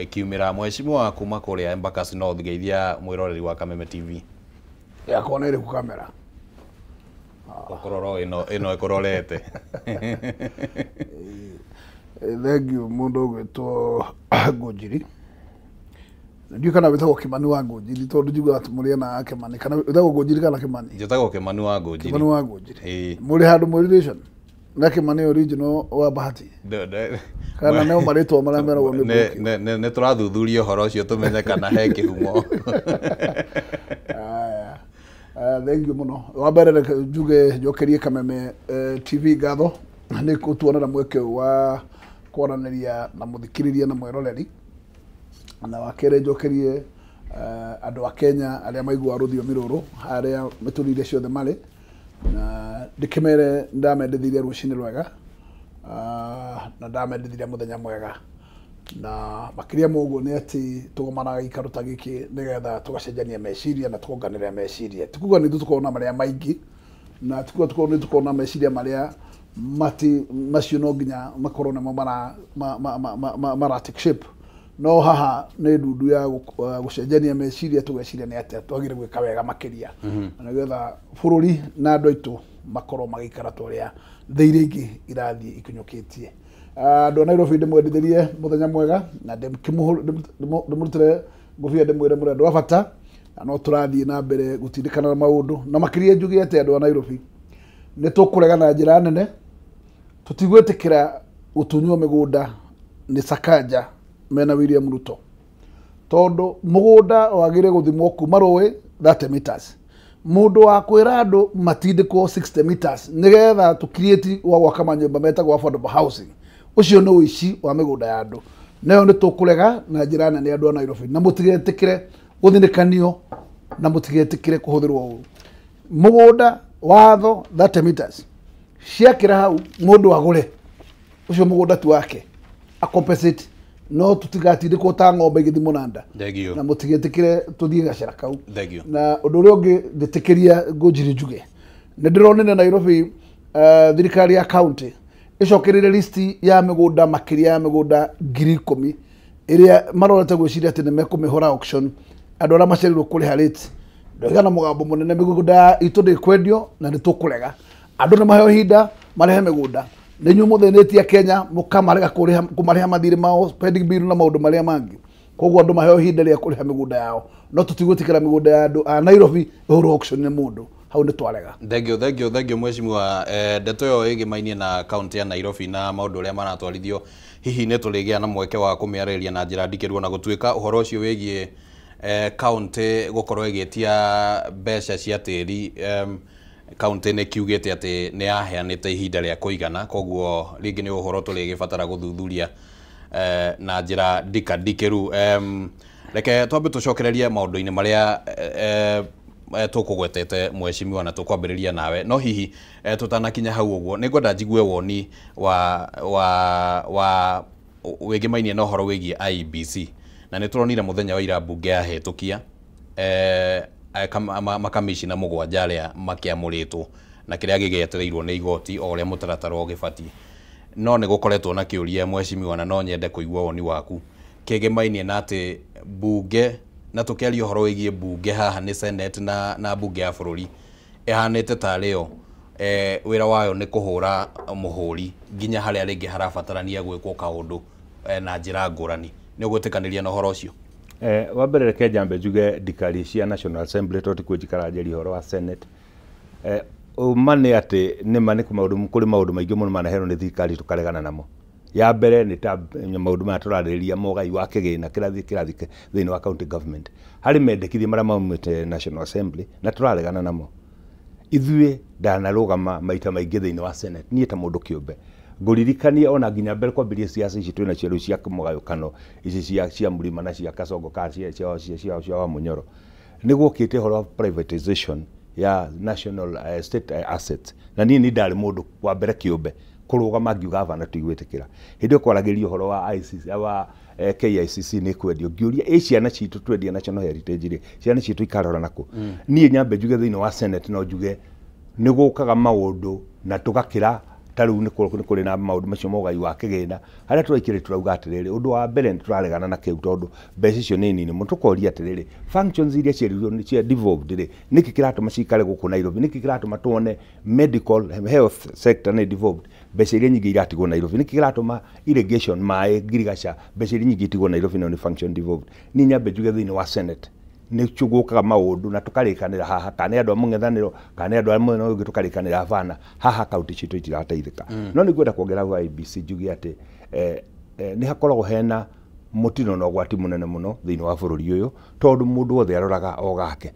ĩkiumĩra. Mheshimiwa kuma kũrĩa Embakasi North, geithia mwĩroreri wa Kameme TV. Yakwa nĩ ĩrĩkũ kamera? Ũkũrora ĩno ĩno ĩkũrorete. Thank you mũndũ ũgwĩtwo Ngũnjiri. Ndiũĩ kana wĩtagwo Kĩmani wa Ngũnjiri, tondũ njiguaga atĩ mũrĩ ana Kĩmani, kana wĩtagwo Ngũnjiri kana Kĩmani? Njĩtagwo Kĩmani wa Ngũnjiri. Kĩmani wa Ngũnjiri. Ĩĩ. Mũrĩ handũ mwĩ relation na Kĩmani original wa Bahati? Kana nĩo marĩtwa marĩa meragwo nĩ Mbũki? Nĩ tũrathuthuria ũhoro ũcio tũmenye kana he kĩhumo. Aya. Thank you mũno. Wa mbere reke njuge njokerie Kameme TV ngatho nĩ gũtuonera mweke ũyũ wa kwaranĩria na mũthikĩrĩria na mwĩroreri. Na wa kerĩ njokerie andũ a Kenya arĩa maiguaga rũthiomi rũrũ harĩa mĩtũrĩre ciothe marĩ, na ndĩkĩmere ndamendithirie rũcinĩ rwega, na ndamendithirie mũthenya mwega, na makĩria ma ũguo nĩ atĩ tũgomanaga gĩikaro ta gĩkĩ nĩgetha tũgacenjania meciria na tũkonganĩrĩra meciria. Ti kuga nĩ ithuĩ tũkoragwo na marĩa maingĩ, na ti kuga nĩ tũkoragwo na meciria marĩa mati macio no nginya makorwo nĩmo mara take shape. No haha nĩ ndundu ya gũcenjania meciria, tũgeciria nĩ atĩa twagĩrĩire gwĩka wega makĩria, na nĩgetha bũrũri na andũ aitũ makorwo magĩikara ta ũrĩa thĩ iria ingĩ irathiĩ ikinyũkĩtie. Andũ a Nairobi ndĩmwendithĩrie mũthenya mwega, na ndĩmũrutĩre ngũbia ndĩmwĩre mũrĩ andũ a bata, na no tũrathiĩ na mbere gũtindĩkana na maũndũ. Na makĩria njuge atĩ andũ a Nairobi nĩ tũkũrega na njĩra nene, tũtigwĩtĩkĩra gũtunywo mĩgũnda nĩ Sakaja mena William Ruto, tondũ mũgũnda wagĩrĩire gũthimwo kuma rũĩ 30 meters. Mũndũ wa kwĩra andũ matindĩkwo 60 meters nĩgetha tũ create wa gwaka manyũmba metagwo affordable housing, ũcio nĩ ũici wa mĩgũnda ya andũ. Nayo nĩ tũkũrega na njĩra nene andũ a Nairobi, na mũtigetĩkĩre gũthinĩkanio, na mũtigetĩkĩre kũhũthĩrwo ũru. Mũgũnda watho 30 meters ciakĩra hau mũndũ agũre, ũcio mũgũnda ti wake, a compensate, no tũtigatindĩkwo ta ng'ombe igĩthimwo na nda. Thank you. Na mũtigetĩkĩre tũthiĩ gacĩra kau. Thank you. Na ũndũ ũrĩa ũngĩ njĩtĩkĩria Ngũnjiri njuge, nĩ ndĩronire Nairobi, thirikari ya county ĩcokereire listi ya mĩgũnda makĩria ya mĩgũnda 10,000 ĩrĩa marorete gwĩciria atĩ nĩ mekũmĩhũra auction, andũ arĩa macereirwo kũrĩha rate. Ndoiga na mũgambo mũnene, mĩgũnda itũ ndĩkwendio na nĩ tũkũrega. Andũ nĩ maheo ihinda marehe mĩgũnda. Nĩ inyuĩ mũthĩnĩtie Kenya, mũkamarega kũmarĩha mathirĩ mao, pending bill na maũndũ marĩa mangĩ. Koguo andũ maheo ihinda rĩa kũrĩha mĩgũnda yao, no tũtigwĩtĩkĩra mĩgũnda ya andũ a Nairobi ĩhũrwo auction nĩ mũndũ. Hau nĩ twarega. Thank you, thank you, thank you mheshimiwa. Ndeto ĩyo ĩgĩmainie na kaunti ya Nairobi na maũndũ ũrĩa maratwarithio, hihi nĩ tũrĩgĩa na mweke wa kũmĩarĩrĩria na njĩra ndikĩru, ona gũtuĩka ũhoro ũcio wĩgiĩ kaunti gũkorwo ĩgĩtia mbeca cia tĩri, kaunti nĩ kiugĩte atĩ nĩ yaheanĩte ihinda rĩa kũigana, koguo rĩngĩ nĩ ũhoro tũrĩgĩbatara gũthuthuria na njĩra ndikandikĩru. Reke twambe tũcokererie maũndũ-inĩ marĩa tũkũgwetete mheshimiwa, na tũkwambĩrĩria nawe. No hihi tũtanakinya hau ũguo, nĩ ngwenda njigue woni wa wĩgĩmainie na ũhoro wĩgiĩ IEBC. Na nĩ tũronire mũthenya wa ira mbunge yahĩtũkia makamishina 7 arĩa makĩamũrĩtwo, na kĩrĩa gĩgĩetereirwo nĩ igoti o ũrĩa mũtaratara ũgĩbatiĩ. No nĩ gũkoretwo na kĩũria mheshimiwa, na no nyende kũigua woni waku kĩgĩmainie na atĩ mbunge, na tũkĩaria ũhoro wĩgiĩ mbunge haha nĩ Senate na mbunge ya bũrũri ĩhanĩte tarĩ yo wĩra wayo nĩ kũhũra mũhũri nginya harĩa rĩngĩ harabatarania gwĩkwo kaũndũ na njĩra ngũrani. Nĩ ũgwĩtĩkanĩria na ũhoro ũcio? Wa mbere reke njambe njuge ndikari cia National Assembly tondũ tikuo njikara njarie ũhoro wa Senate. Ũma nĩ atĩ nĩ ma nĩ kũrĩ maũndũ maingĩ mũno manaheanwo nĩ thirikari tũkaregana namo. Ya mbere nĩ ta maũndũ maya tũrarĩrĩria mogai wa kĩgĩna kĩrathiĩ thĩinĩ wa county government. Harĩ mendekithia marĩa maumĩte National Assembly na tũraregana namo. Ithuĩ ndanarũgama maita maingĩ thĩinĩ wa Senate niĩ ta mũndũ kĩũmbe. Ngũririkanie ona nginya mbere kwambĩrĩria siasa ici twĩna cio rĩu cia mũgayũkano ici cia Mlima na cia Kasongo ka cia Wamunyoro. Nĩ gwokĩte ũhoro wa privatization ya national state assets, na niĩ nĩ ndarĩ mũndũ wa mbere kĩũmbe kũrũgama ngiuga bana tũigwĩtĩkĩra. Hĩndĩ ĩyo kwaragĩrio ũhoro wa ICC, wa KICC nĩ kwendio, ngĩũria ĩ ciana citũ twendia national heritage rĩ, ciana citũ ikarora nakũ? Niĩ nyambe njuge thĩinĩ wa Senate no njuge nĩ gũkaga maũndũ na tũgakĩra Ta rĩu nĩ kũrĩ na maũndũ macio ma ũgai wa kĩgĩna harĩa tũraikĩrĩ tũrauga atĩrĩrĩ, ũndũ wa mbere nĩ tũraregana na kĩu tondũ mbeca icio nĩ nini mũno. Tũkoria atĩrĩrĩ, functions iria ciĩrirwo nĩ cia devolved rĩ, nĩkĩ kĩratũma cikare gũkũ Nairobi? Nĩkĩ kĩratũma tuone medical health sector nĩ devolved, mbeca iria nyingĩ iratigwo Nairobi? Nĩkĩ kĩratũma irrigation, maĩ, ngirigaca, mbeca iria nyingĩ itigwo Nairobi nayo nĩ function devolved? Niĩ nyambe njuge thĩinĩ wa Senate nĩ gũkaga maũndũ na tũkarĩkanĩra haha, kana nĩ andũ a mũng'ethanĩro kana nĩ andũ a mwena ũyũ ũngĩ, tũkarĩkanĩra habana haha kaunti citũ itirateithĩka. No nĩ ngwenda kuongerera hau IEBC njuge atĩ nĩ hakoragwo hena mũtino na ũgwati mũnene mũno thĩinĩ wa bũrũri ũyũ, tondũ mũndũ wothe aroraga o gake.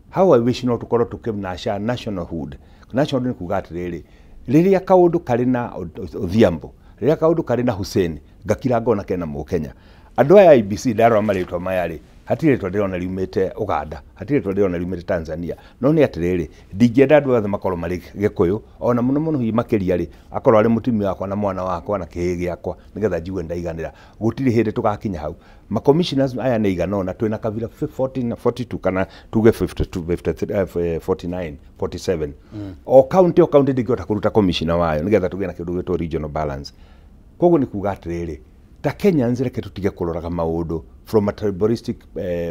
How I wish no tũkorwo tũkĩnaca nationalhood. Nationalhood nĩ kuga atĩrĩrĩ, rĩrĩa kaũndũ karĩ na Odhiambo, rĩrĩa kaũndũ karĩ na Hussein, ngakira ngona kena Mũkenya. Andũ aya IEBC ndarora marĩtwa maya rĩ, hatirĩ rĩtwa ndĩrona riumĩte Uganda, hatirĩ rĩtwa ndĩrona riumĩte Tanzania. No nĩ atĩrĩrĩ, ndingĩenda andũ othe makorwo marĩ Gĩkũyũ, ona mũno mũno hihi makĩria rĩ, akorwo arĩ mũtumia wakwa na mwana wakwa na kĩhĩĩ gĩakwa, nĩgetha njigue ndaiganĩra. Gũtirĩ hĩndĩ tũgakinya hau. Ma-commissioners aya nĩ igana ũna, twĩna kabira 40 na 42 kana tuge 52, 53, 49, 47. O county, o county ndĩngĩhota kũruta commissioner wayo nĩgetha tũgĩe na kĩndũ gĩtwo regional balance. Koguo nĩ kuga atĩrĩrĩ, ta Kenyans reke tũtige kũroraga maũndũ from a tribalistic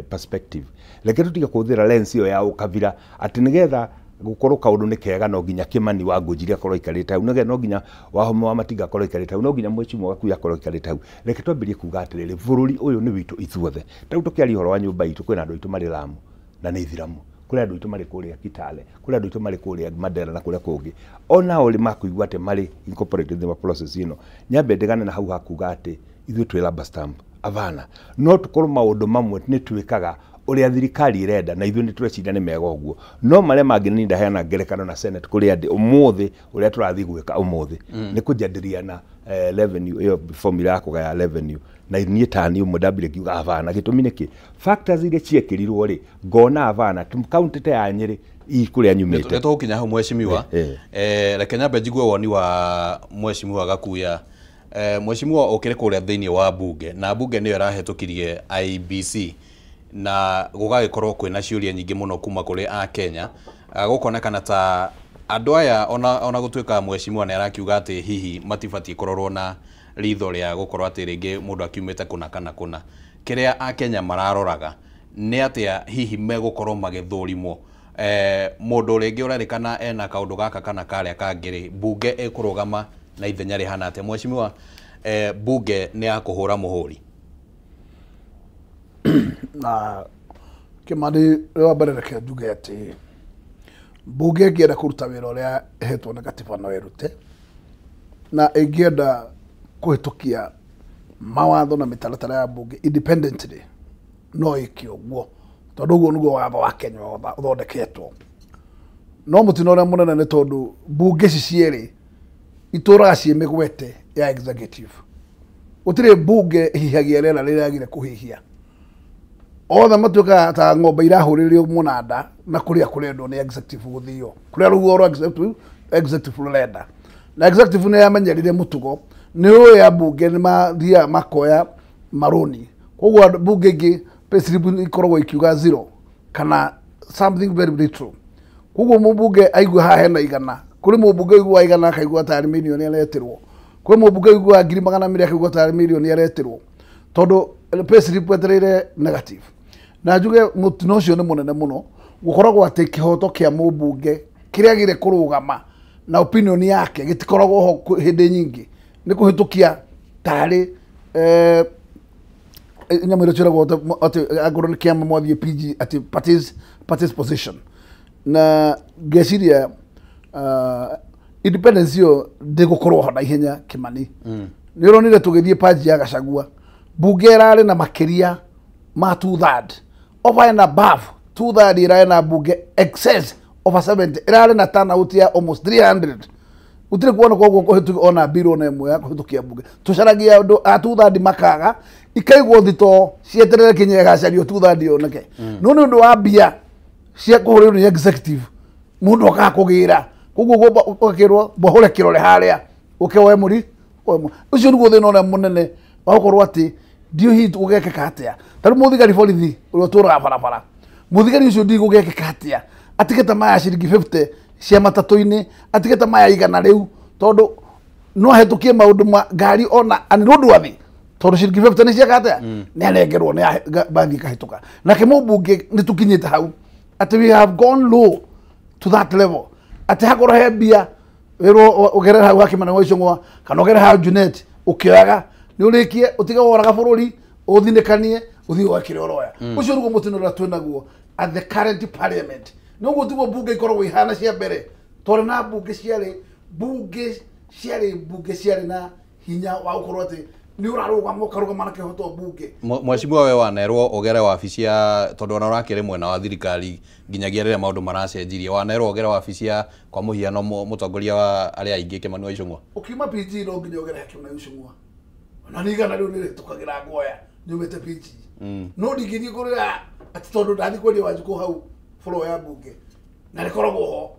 perspective. Reke tũtige kũhũthĩra lens ĩyo ya ũkabira atĩ nĩgetha gũkorwo kaũndũ nĩ kega no nginya Kimani wa Ngũnjiri akorwo aikarĩte hau, nĩgetha no nginya Wahome wa Matinga akorwo aikarĩte hau, no nginya Mheshimiwa Gakuya akorwo aikarĩte hau. Reke twambĩrĩrie kuga atĩrĩrĩ, bũrũri ũyũ nĩ witũ ithuothe. Ta rĩu tũkĩaria ũhoro wa nyũmba itũ, kwĩna andũ aitũ marĩ Lamu na nĩ Ithiramu, kũrĩ andũ aitũ marĩ kũrĩa Kitale, kũrĩ andũ aitũ marĩ kũrĩa Mandera na kũrĩa kũngĩ. Onao rĩ makũigua atĩ marĩ incorporated thĩinĩ wa process ĩno. Nyambe ndigane na hau hakuga atĩ ithuĩ twĩ rubber stamp. Avana. No tũkorwo maũndũ mamwe nĩ twĩkaga ũrĩa thirikari ĩrenda na ithuĩ nĩ tũreciria nĩ mega ũguo, no marĩa mangĩ nĩ ndaheana ngerekano na Senate kũrĩa ndĩ ũmũthĩ, ũrĩa tũrathiĩ gwĩka ũmũthĩ nĩ kũjadiliana revenue ĩyo, formula ya kũgaya revenue, na niĩ tani ũmwe ndambire ngiuga havana. Gĩtũmi nĩkĩ? Factors iria ciekĩrirwo rĩ, ngona havana kaunti ta ya Nyĩrĩ i kũrĩa nyumĩte. Nĩ tũgũkinya hau, mheshimiwa. Reke nyambe njigue woni wa Mheshimiwa Gakuya. Mheshimiwa, ũkĩrĩ kũrĩa thĩinĩ wa bunge, na bunge nĩyo ĩrahĩtũkirie IEBC na gũgagĩkorwo kwĩna ciũria nyingĩ mũno kuma kũrĩ Akenya. Gũkonekana ta andũ aya ona gũtuĩka mheshimiwa nĩ arakiuga atĩ hihi matibatiĩ kũrorwo na ritho rĩa gũkorwo atĩ rĩngĩ mũndũ akiumĩte kũna kana kũna, kĩrĩa Akenya mararoraga nĩ atĩa hihi megũkorwo magĩthũrimwo mũndũ rĩngĩ ũrerĩkana ena kaũndũ gaka kana karĩa kangĩ rĩ, bunge ĩkũrũgama na ithenya rĩhana atĩa? Mheshimiwa, bunge nĩ ya kũhũra mũhũri? Na Kimani, wa mbere reke njuge atĩ mbunge ĩngĩenda kũruta wĩra ũrĩa ĩhetwo nĩ gatiba no ĩrute, na ĩngĩenda kũhĩtũkia mawatho na mĩtaratara ya mbunge independently no ĩke ũguo, tondũ ũguo nĩguo watho wa Kenya ũthondeketwo. No mũtino ũrĩa mũnene nĩ tondũ mbunge ici cierĩ itũraga ciĩ mĩgwete ya executive. Gũtirĩ mbunge ĩhihagia rĩera rĩrĩa yagĩrĩire kũhihia. Othe matuĩkaga ta ng'ombe irahũrĩrio mũnanda na kũrĩa kũrendwo nĩ executive gũthio, kũrĩa rũhuho rwa executive rũrenda. Na executive nĩ yamenyerire mũtugo nĩ ũĩ ambunge nĩ mathiaga makoya marũni, koguo mbunge ingĩ payslip ikoragwo ikiuga zero kana something very little. Koguo mũmbunge aigua haha hena 100, kũrĩ mũmbunge ũiguaga 100 akaigua tarĩ mirioni aretirwo, kũrĩ mũmbunge ũiguaga 200,000 akaigua tarĩ mirioni aretirwo, tondũ payslip etereire negative. Na njuge mũtino ũcio nĩ mũnene mũno, gũkoragwo atĩ kĩhoto kĩa mũmbunge kĩrĩa agĩrĩire kũrũgama na opinion yake gĩtikoragwo ho hĩndĩ nyingĩ, nĩ kũhĩtũkia tarĩ nyamũ ĩrĩa ciĩragwo atĩ angorwo nĩ kĩama mwathiĩ PG atĩ parties position. Na ngeciria independence ĩyo ndĩgũkorwo ho na ihenya. Kimani, nĩ ũronire tũgĩthiĩ paji ya Gachagua, mbunge ĩrarĩ na makĩria ma 2/3, over and above 2/3, ĩrarĩ na mbunge excess over 70, ĩrarĩ na turnout ya almost 300. Gũtirĩ kuona koguo kũhĩtũkia ona bill ona ĩmwe ya kũhĩtũkia mbunge. Tũcaragia andũ a 2/3 makaga, ikaigwo thito cieterere kinya ĩgacario 2/3 yoneke. No nĩ ũndũ wa mbia cia kũhũrĩrwo nĩ executive, mũndũ okaga kũgĩra, koguo ũgakĩrwo mbahũre kĩrore harĩa ũke woe mũri. Ũcio nĩguo thĩna ũrĩa mũnene wa gũkorwo atĩ ndiũ hihi gũgekĩka atĩa. Ta rĩu mũthigari borithi ũrĩa ũtũraga barabara, mũthigari ũcio ndiũ gũgekĩka atĩa atige ta maya ciringi 50 cia matatũ-inĩ, atige ta maya 100 rĩu, tondũ No ahĩtũkie maũndũ ma ngari ona anirũndũ tondũ ciringi 50 nĩ ciaka atĩa nĩ arengerwo nĩ bathi ĩkahĩtũka. Nake mũmbunge nĩ tũkinyĩte hau atĩ we have gone low to that level atĩ hakorwo he mbia wĩrwo ũgerere hau Kimani wa Ichung'wa kana ũgerere hau Junet ũkĩoyaga nĩ ũrĩkie ũtige woraga bũrũri ũthinĩkanie ũthiĩ woe kĩrĩa ũroya. Ũcio nĩguo mũtino ũrĩa twĩnaguo at the current parliament. Nĩguo tiguo mbunge ikoragwo ihana cia mbere twarĩ na mbunge ciarĩ na hinya wa gũkorwo atĩ nĩ ũrarũgama ũkarũgama na kĩhoto mbunge. Mheshimiwa we wanerwo ũgere wabici ya tondũ ona ũrakĩrĩ mwena wa thirikari nginyagia rĩrĩa maũndũ maracenjirie, wanerwo ũgere wabici ya kwa mũhiano mũtongoria wa arĩa aingĩ Kimani wa Ichung'wa. Ũkiuma PG no nginya ũgere Kimani wa Ichung'wa ona nĩ igana rĩu nĩrĩhĩtũkagĩra nguoya nyumĩte PG. No ndingĩthiĩ kũrĩa atĩ tondũ ndathiĩ kwendia Wanjikũ hau floor ya mbunge na rĩkoragwo ho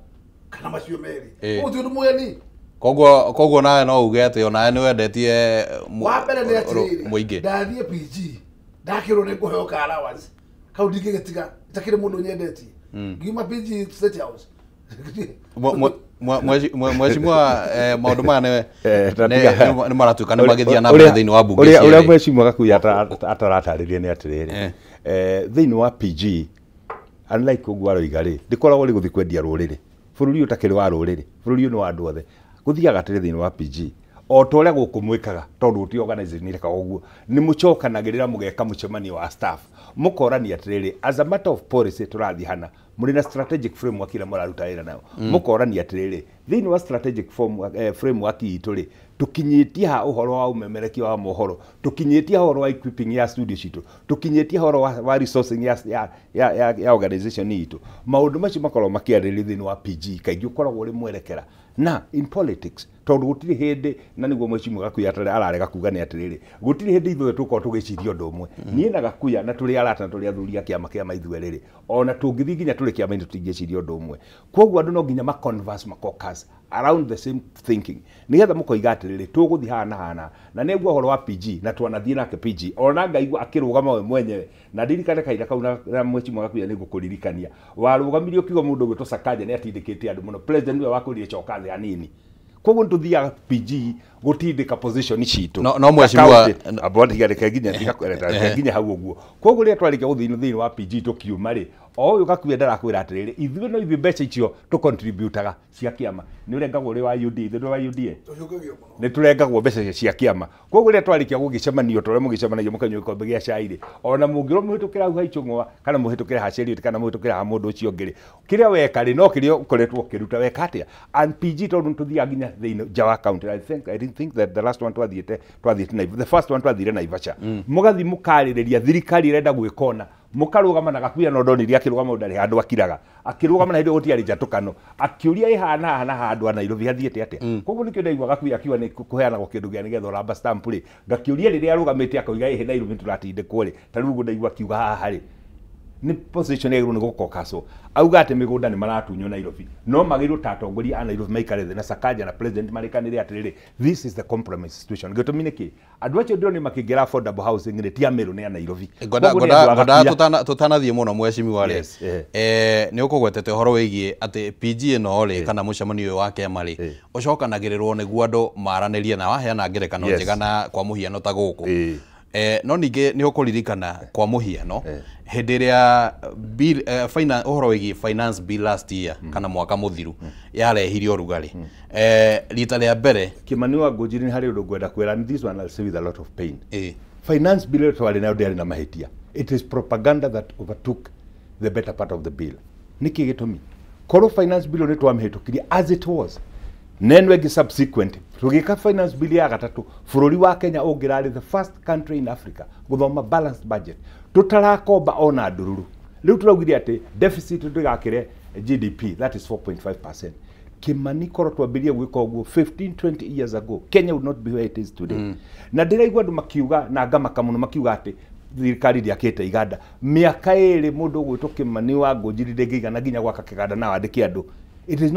kana macio merĩ. Ũguo ti ũndũ mũgeni. Koguo nawe no uge atĩ onawe nĩ wendetie wa mbere nĩ atĩrĩrĩ mũingĩ. Ndathiĩ PG ndakĩrwo nĩ ngũheo ka allowance kau ndingĩgĩtiga itakĩrĩ mũndũ nyendetie. Ngiuma PG State House. Mheshimiwa maũndũ maya nĩ maratuĩka nĩ magĩthiĩ na mbere thĩinĩ wa mbunge. Ũrĩa mheshimiwa Gakuya ataratarĩria nĩ atĩrĩrĩ, thĩinĩ wa PG unlike ũguo aroiga rĩ, ndĩkoragwo rĩ gũthiĩ kwendia rũrĩrĩ. Bũrũri ũyũ ũtakĩrĩ wa rũrĩrĩ, bũrũri ũyũ nĩ wa andũ othe. Gũthiaga atĩrĩ thĩinĩ wa PG o ta ũrĩa gũkũ mwĩkaga tondũ gũtirĩ organization ĩrekaga ũguo, nĩ mũcokanagĩrĩra mũgeka mũcemanio wa staff mũkorania atĩrĩrĩ, as a matter of policy tũrathiĩ hana mũrĩ na strategic framework ĩrĩa mũraruta wĩra nayo, mũkorania atĩrĩrĩ thĩinĩ wa strategic framework itũ rĩ tũkinyĩtie ha ũhoro wa ũmemerekia wa mohoro, tũkinyĩtie ũhoro wa equipping ya studio citũ, tũkinyĩtie ũhoro wa resourcing ya organization itũ. Maũndũ macio makoragwo makĩarĩrĩrio thĩinĩ wa PG kaingĩ ũkoragwo ũrĩ mwerekera na in politics tondũ gũtirĩ hĩndĩ, na nĩguo mheshimiwa Gakuya ararega kuga nĩ atĩrĩrĩ, gũtirĩ hĩndĩ ithuothe tũkorwo tũgĩciria ũndũ ũmwe. Niĩ na Gakuya na tũrĩ arata na tũrĩ athuri a kĩama kĩa maithuĩ rĩrĩ, ona tũngĩthiĩ nginya tũrĩ kĩama-inĩ tũtingĩciria ũndũ ũmwe. Koguo andũ no nginya ma converse ma caucus around the same thinking nĩgetha mũkoiga atĩrĩrĩ tũgũthiĩ haha na haha, na nĩguo ũhoro wa PG na twanathiĩ nake PG ona ngaigua akĩrũgama we mwenyewe, na ndirikane kahinda kau na mheshimiwa Gakuya nĩ ngũkũririkania warũgamirie ũkiuga mũndũ ũgwĩtwo Sakaja nĩ atindĩkĩte andũ mũno, president nĩwe wakwĩrire coka thĩ hanini. Koguo nĩtũthiaga PG gũtindĩka position citũ. No mheshimiwa nginya hau ũguo. Koguo rĩrĩa twarĩkia gũthiĩ thĩinĩ wa PG tũkiuma rĩ, o ũyũ Gakuya ndarakwĩra atĩrĩrĩ, ithuĩ no ithuĩ mbeca icio tũcontributaga cia kĩama nĩ ũrengagwo ũrĩ wa UD, ithuĩ nĩ wa UDA nĩ tũrengagwo mbeca cia kĩama. Koguo rĩrĩa twarĩkia gũgĩcemanio ta ũrĩa mũgĩcemanagia mũkanyua gĩkombe gĩa cai rĩ, ona mũngĩrwo mũhĩtũkĩre hau ha Ichung'wa kana mũhĩtũkĩre ha Cheruiyot kana mũhĩtũkĩre ha mũndũ ũcio ũngĩ rĩ, kĩrĩa weka rĩ no kĩrĩa ũkoretwo ũkĩruta weka atĩa. And PG tondũ nĩtũthiaga nginya thĩinĩ nja wa county, I didn't think that the last one twathiĩte the first one twathire Naivasha, mũgathiĩ mũkarĩrĩria thirikari ĩrenda gwĩka ũna, mũkarũgama na Gakuya no ndonire akĩrũgama ndarĩ handũ akiraga, akĩrũgama na hĩndĩ ĩyo gũtiarĩ njatũkano, akĩũria ĩhana haha na handũ a Nairobi hathiĩte atĩa. Koguo nĩkĩo ndaigua Gakuya akiuga nĩ kũheanagwo kĩndũ gĩa nĩgetha ũramba stamp rĩ, ngakĩũria rĩrĩa arũgamĩte akauga ĩhĩ Nairobi nĩtũratindĩkwo rĩ, ta rĩu ũguo ndaigua akiuga haha rĩ nĩ position yagĩrĩirwo nĩ gũkokacwo, auga atĩ mĩgũnda nĩ maratunywo Nairobi, no magĩrĩirwo ta atongoria a Nairobi maikare thĩ na Sakaja na president marĩkanĩre atĩrĩrĩ, this is the compromise situation. Gĩtũmi nĩ kĩ? Andũ acio ndĩrona makĩingĩra affordable housing rĩ ti a Meru nĩ a Nairobi. Ngwendaga tũtanathiĩ mũno mheshimiwa rĩ, nĩ ũkũgwetete ũhoro wĩgiĩ atĩ PG ĩno rĩ kana mũcemanio ũyũ wa kĩama rĩ ũcokanagĩrĩrwo nĩguo andũ maranĩrie, na waheana ngerekano njega na kwa mũhiano ta gũkũ. No ningĩ nĩ ũkũririkana kwa mũhiano hĩndĩ ĩrĩa bill ũhoro wĩgiĩ finance bill last year kana mwaka mũthiru yarehirie ũrugarĩ rita rĩa mbere. Kimani wa Ngũnjiri nĩ harĩ ũndũ ngwenda kwĩra, this one I'll say with a lot of pain. Finance bill ĩrĩa twarĩ nayo ndĩarĩ na mahĩtia. It is propaganda that overtook the better part of the bill. Nĩkĩ gĩtũmi? Korwo finance bill nĩ twamĩhĩtũkirie as it was, neno ĩngĩ subsequent tũgĩka finance bill ya gatatũ, bũrũri wa Kenya ũngĩrarĩ the first country in Africa gũthoma balanced budget tũtarakomba ona ndururu. Rĩu tũraugire atĩ deficit ndĩgakĩre GDP, that is 4.5%. Kimani korwo twambĩrĩrie gwĩka ũguo 15 20 years ago, Kenya would not be where it is today. Na ndĩraigua andũ makiuga na ngamaka mũno makiuga atĩ thirikari ndĩakĩte iganda. Mĩaka ĩrĩ mũndũ ũgwĩtwo Kimani wa Ngũnjiri ndĩngĩigana nginya gwaka kĩganda na wandĩke andũ. It is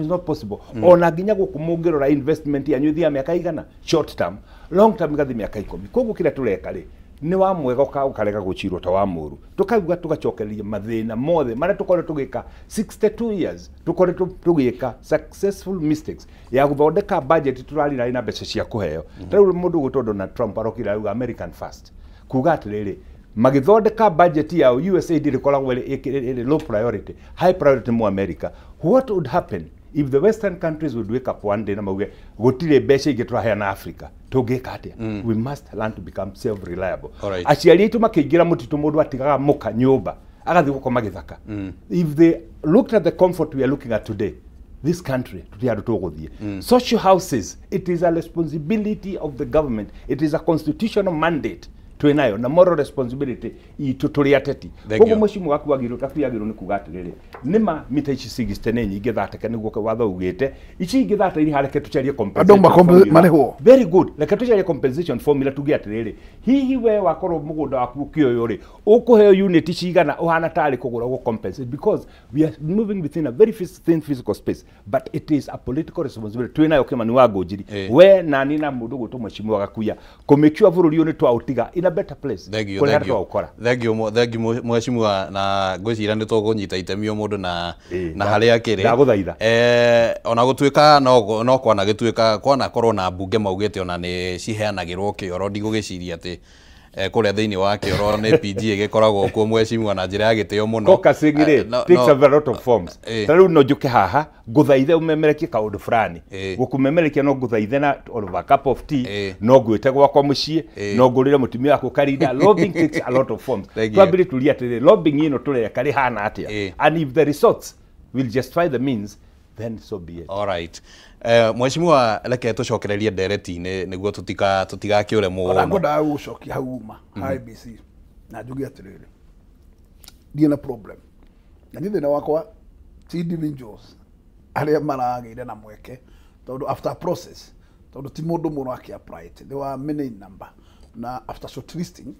not possible. Ona nginya gũkũ mũngĩrora investment yanyu ĩthiaga mĩaka igana short term, long term ĩgathiĩ mĩaka 10. Koguo kĩrĩa tũreka rĩ Nĩ wa mwega ũkarega gũcirwo ta wa mũru. Tũkauga tũgacokereria mathĩna mothe marĩa tũkoretwo tũgĩka 62 years, tũkoretwo tũgĩka successful mistakes ya gũthondeka budget tũrarira na mbeca cia kũheo. Ta rĩu mũndũ ũgwĩtwo Donald Trump arokire arauga American first, kuga atĩrĩrĩ, magĩthondeka budget yao USAID ĩkoragwo ĩrĩ low priority, high priority mu America. What would happen if the western countries would wake up one day na mauge gũtirĩ mbeca ingĩ tũraheana Africa, tũngĩka atĩa? We must learn to become self reliable. Aciari aitũ makĩingĩra mũtitũ, mũndũ atigaga mũka nyũmba agathiĩ gũkoma gĩthaka. If they looked at the comfort we are looking at today, this country tũtirĩ handũ tũgũthiĩ. Social houses, it is a responsibility of the government, it is a constitutional mandate twĩnayo na moral responsibility itũ tũrĩ ateti. Koguo mũciĩ waku wagĩrĩirwo taku yagĩrĩirwo nĩ kuga atĩrĩrĩ, nĩma mita ici 60 nĩ nyingĩ thateke nĩguo watho ugĩte, ici ingĩ thate iri hareke tũcarie compensation marĩhwo. Very good, reke tũcarie compensation formula, tuge atĩrĩrĩ, hihi we wakorwo mũgũnda waku ũkĩoywo rĩ, ũkũheo unit cigana ũhana tarĩ kũgũra gũ compensate, because we are moving within a very thin physical space, but it is a political responsibility twĩnayo. Kĩmani wa Ngũnjiri, we nani na mũndũ gwĩtwo Mheshimiwa Gakuya, kũ make sure bũrũri ũyũ nĩ twaũtiga in a better place kũrĩa twaũkora. Thank you, thank you mheshimiwa, na ngwĩciria nĩ tũkũnyita itemi o mũndũ na harĩa akĩrĩ. Ndagũthaitha. Ona gũtuĩka no kwana gĩtuĩka kwanakorwo na mbunge maugĩte ona nĩ ciheanagĩrwo kĩoro, ndigũgĩciria atĩ kũrĩa thĩinĩ wa kĩoro nĩ PG ĩgĩkoragwo kuo, mheshimiwa, na njĩra ya gĩtĩo mũno. Caucusing rĩ takes a lot of forms. Ta rĩu no njũke haha ngũthaithe ũmemerekie kaũndũ fulani, gũkũmemerekia no ngũthaithe na over a cup of tea, no ngwĩte gwakwa mũciĩ, no ngũrĩre mũtumia wakwa karinda. Lobbying takes a lot of forms. Twambire turie atĩrĩ, lobbying ĩno tũreka rĩhana atĩa, and if the results will justify the means, then so be it. All right. Mheshimiwa, reke tũcokererie ndereti-inĩ nĩguo tũtigakĩũre mũno. Ngwendaga gũcokia hau uma IEBC na njuge atĩrĩrĩ, ndiĩ na problem na niĩ thĩna wakwa ti individuals arĩa maragĩire na mweke, tondũ after process, tondũ ti mũndũ mũno akĩ-apply, there were many number, na after shortlisting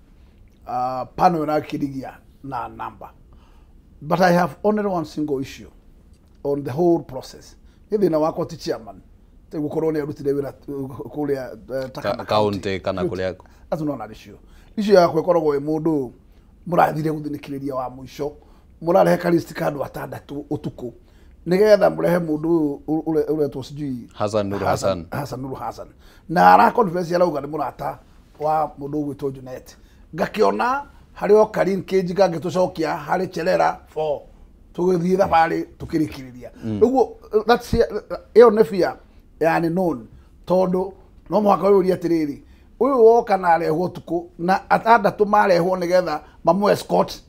panel ĩrakĩrigia na number, but I have only one single issue on the whole process. Nĩ thĩna wakwa ti chairman gũkorwo nĩ arutire wĩra kũrĩa county kana kũrĩa. That's not an issue. Issue yakwa ĩkoragwo ĩ mũndũ mũrathire gũthinĩkĩrĩria wa mũico, mũrarehe ka list ka andũ atandatũ ũtukũ nĩgetha mũrehe mũndũ ũyũ ũretwo sijui Hassan Nur Hassan. Hassan Nur Hassan, na ara confess, arauga nĩ mũrata wa mũndũ ũgwĩtwo Junet. Ngakĩona harĩ o Karin Cage kangĩtũcokia harĩ Cherera 4 tũgĩthiĩ thabarĩ tũkĩrĩkĩrĩria ũguo. That's ĩyo nĩ fear yani known, tondũ no mũhaka wĩyũrie atĩrĩrĩ, ũyũ woka na arehwo ũtukũ na atandatũ marehwo nĩgetha mamũ escort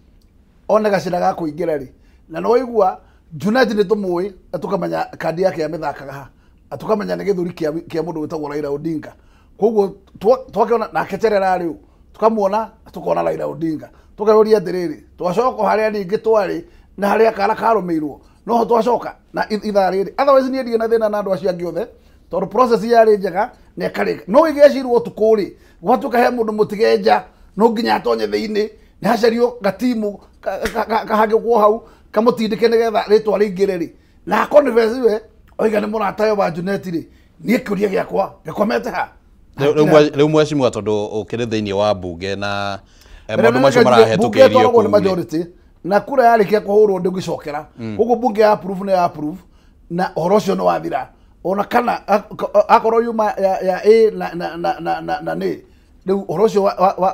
one gacĩra ga kũingĩra rĩ, na no waigua Junet nĩ tũmũĩ na tũkamenya kandi yake ya mĩthakaga ha, na tũkamenya nĩ gĩthũri kĩa mũndũ wĩtagwo Raila Odinga. Koguo twakĩona nake Cherera rĩu tũkamuona na tũkona Raila Odinga, tũkeyũria atĩrĩrĩ, twacoka harĩa ningĩ twarĩ na harĩa kara karũmĩirwo noho twacoka na ithaa rĩrĩ. Otherwise niĩ ndirĩ na thĩna na andũ acio angĩ othe, tondũ process yarĩ njega na ĩkarĩka. No ĩgĩcirwo ũtukũ rĩ, gwatuĩka he mũndũ mũtige nja, no nginya atonye thĩinĩ, nĩ hacario gatimu kahangĩkwo hau kamũtindĩke nĩgetha rĩtwa rĩingĩre rĩ, na confess we oiga nĩ mũratawe wa Junet rĩ, niĩ kĩũria gĩakwa gĩkomete ha. Rĩu mheshimiwa, tondũ ũkĩrĩ thĩinĩ wa mbunge na maũndũ macio marahetũkĩrio kũu, majority na kura yarĩkia kũhũrwo ndũngĩcokera. Koguo bunge ya approve nĩ ya approve na ũhoro ũcio nĩ wathira, ona kana akorwo yuma ya A na nĩ rĩu ũhoro ũcio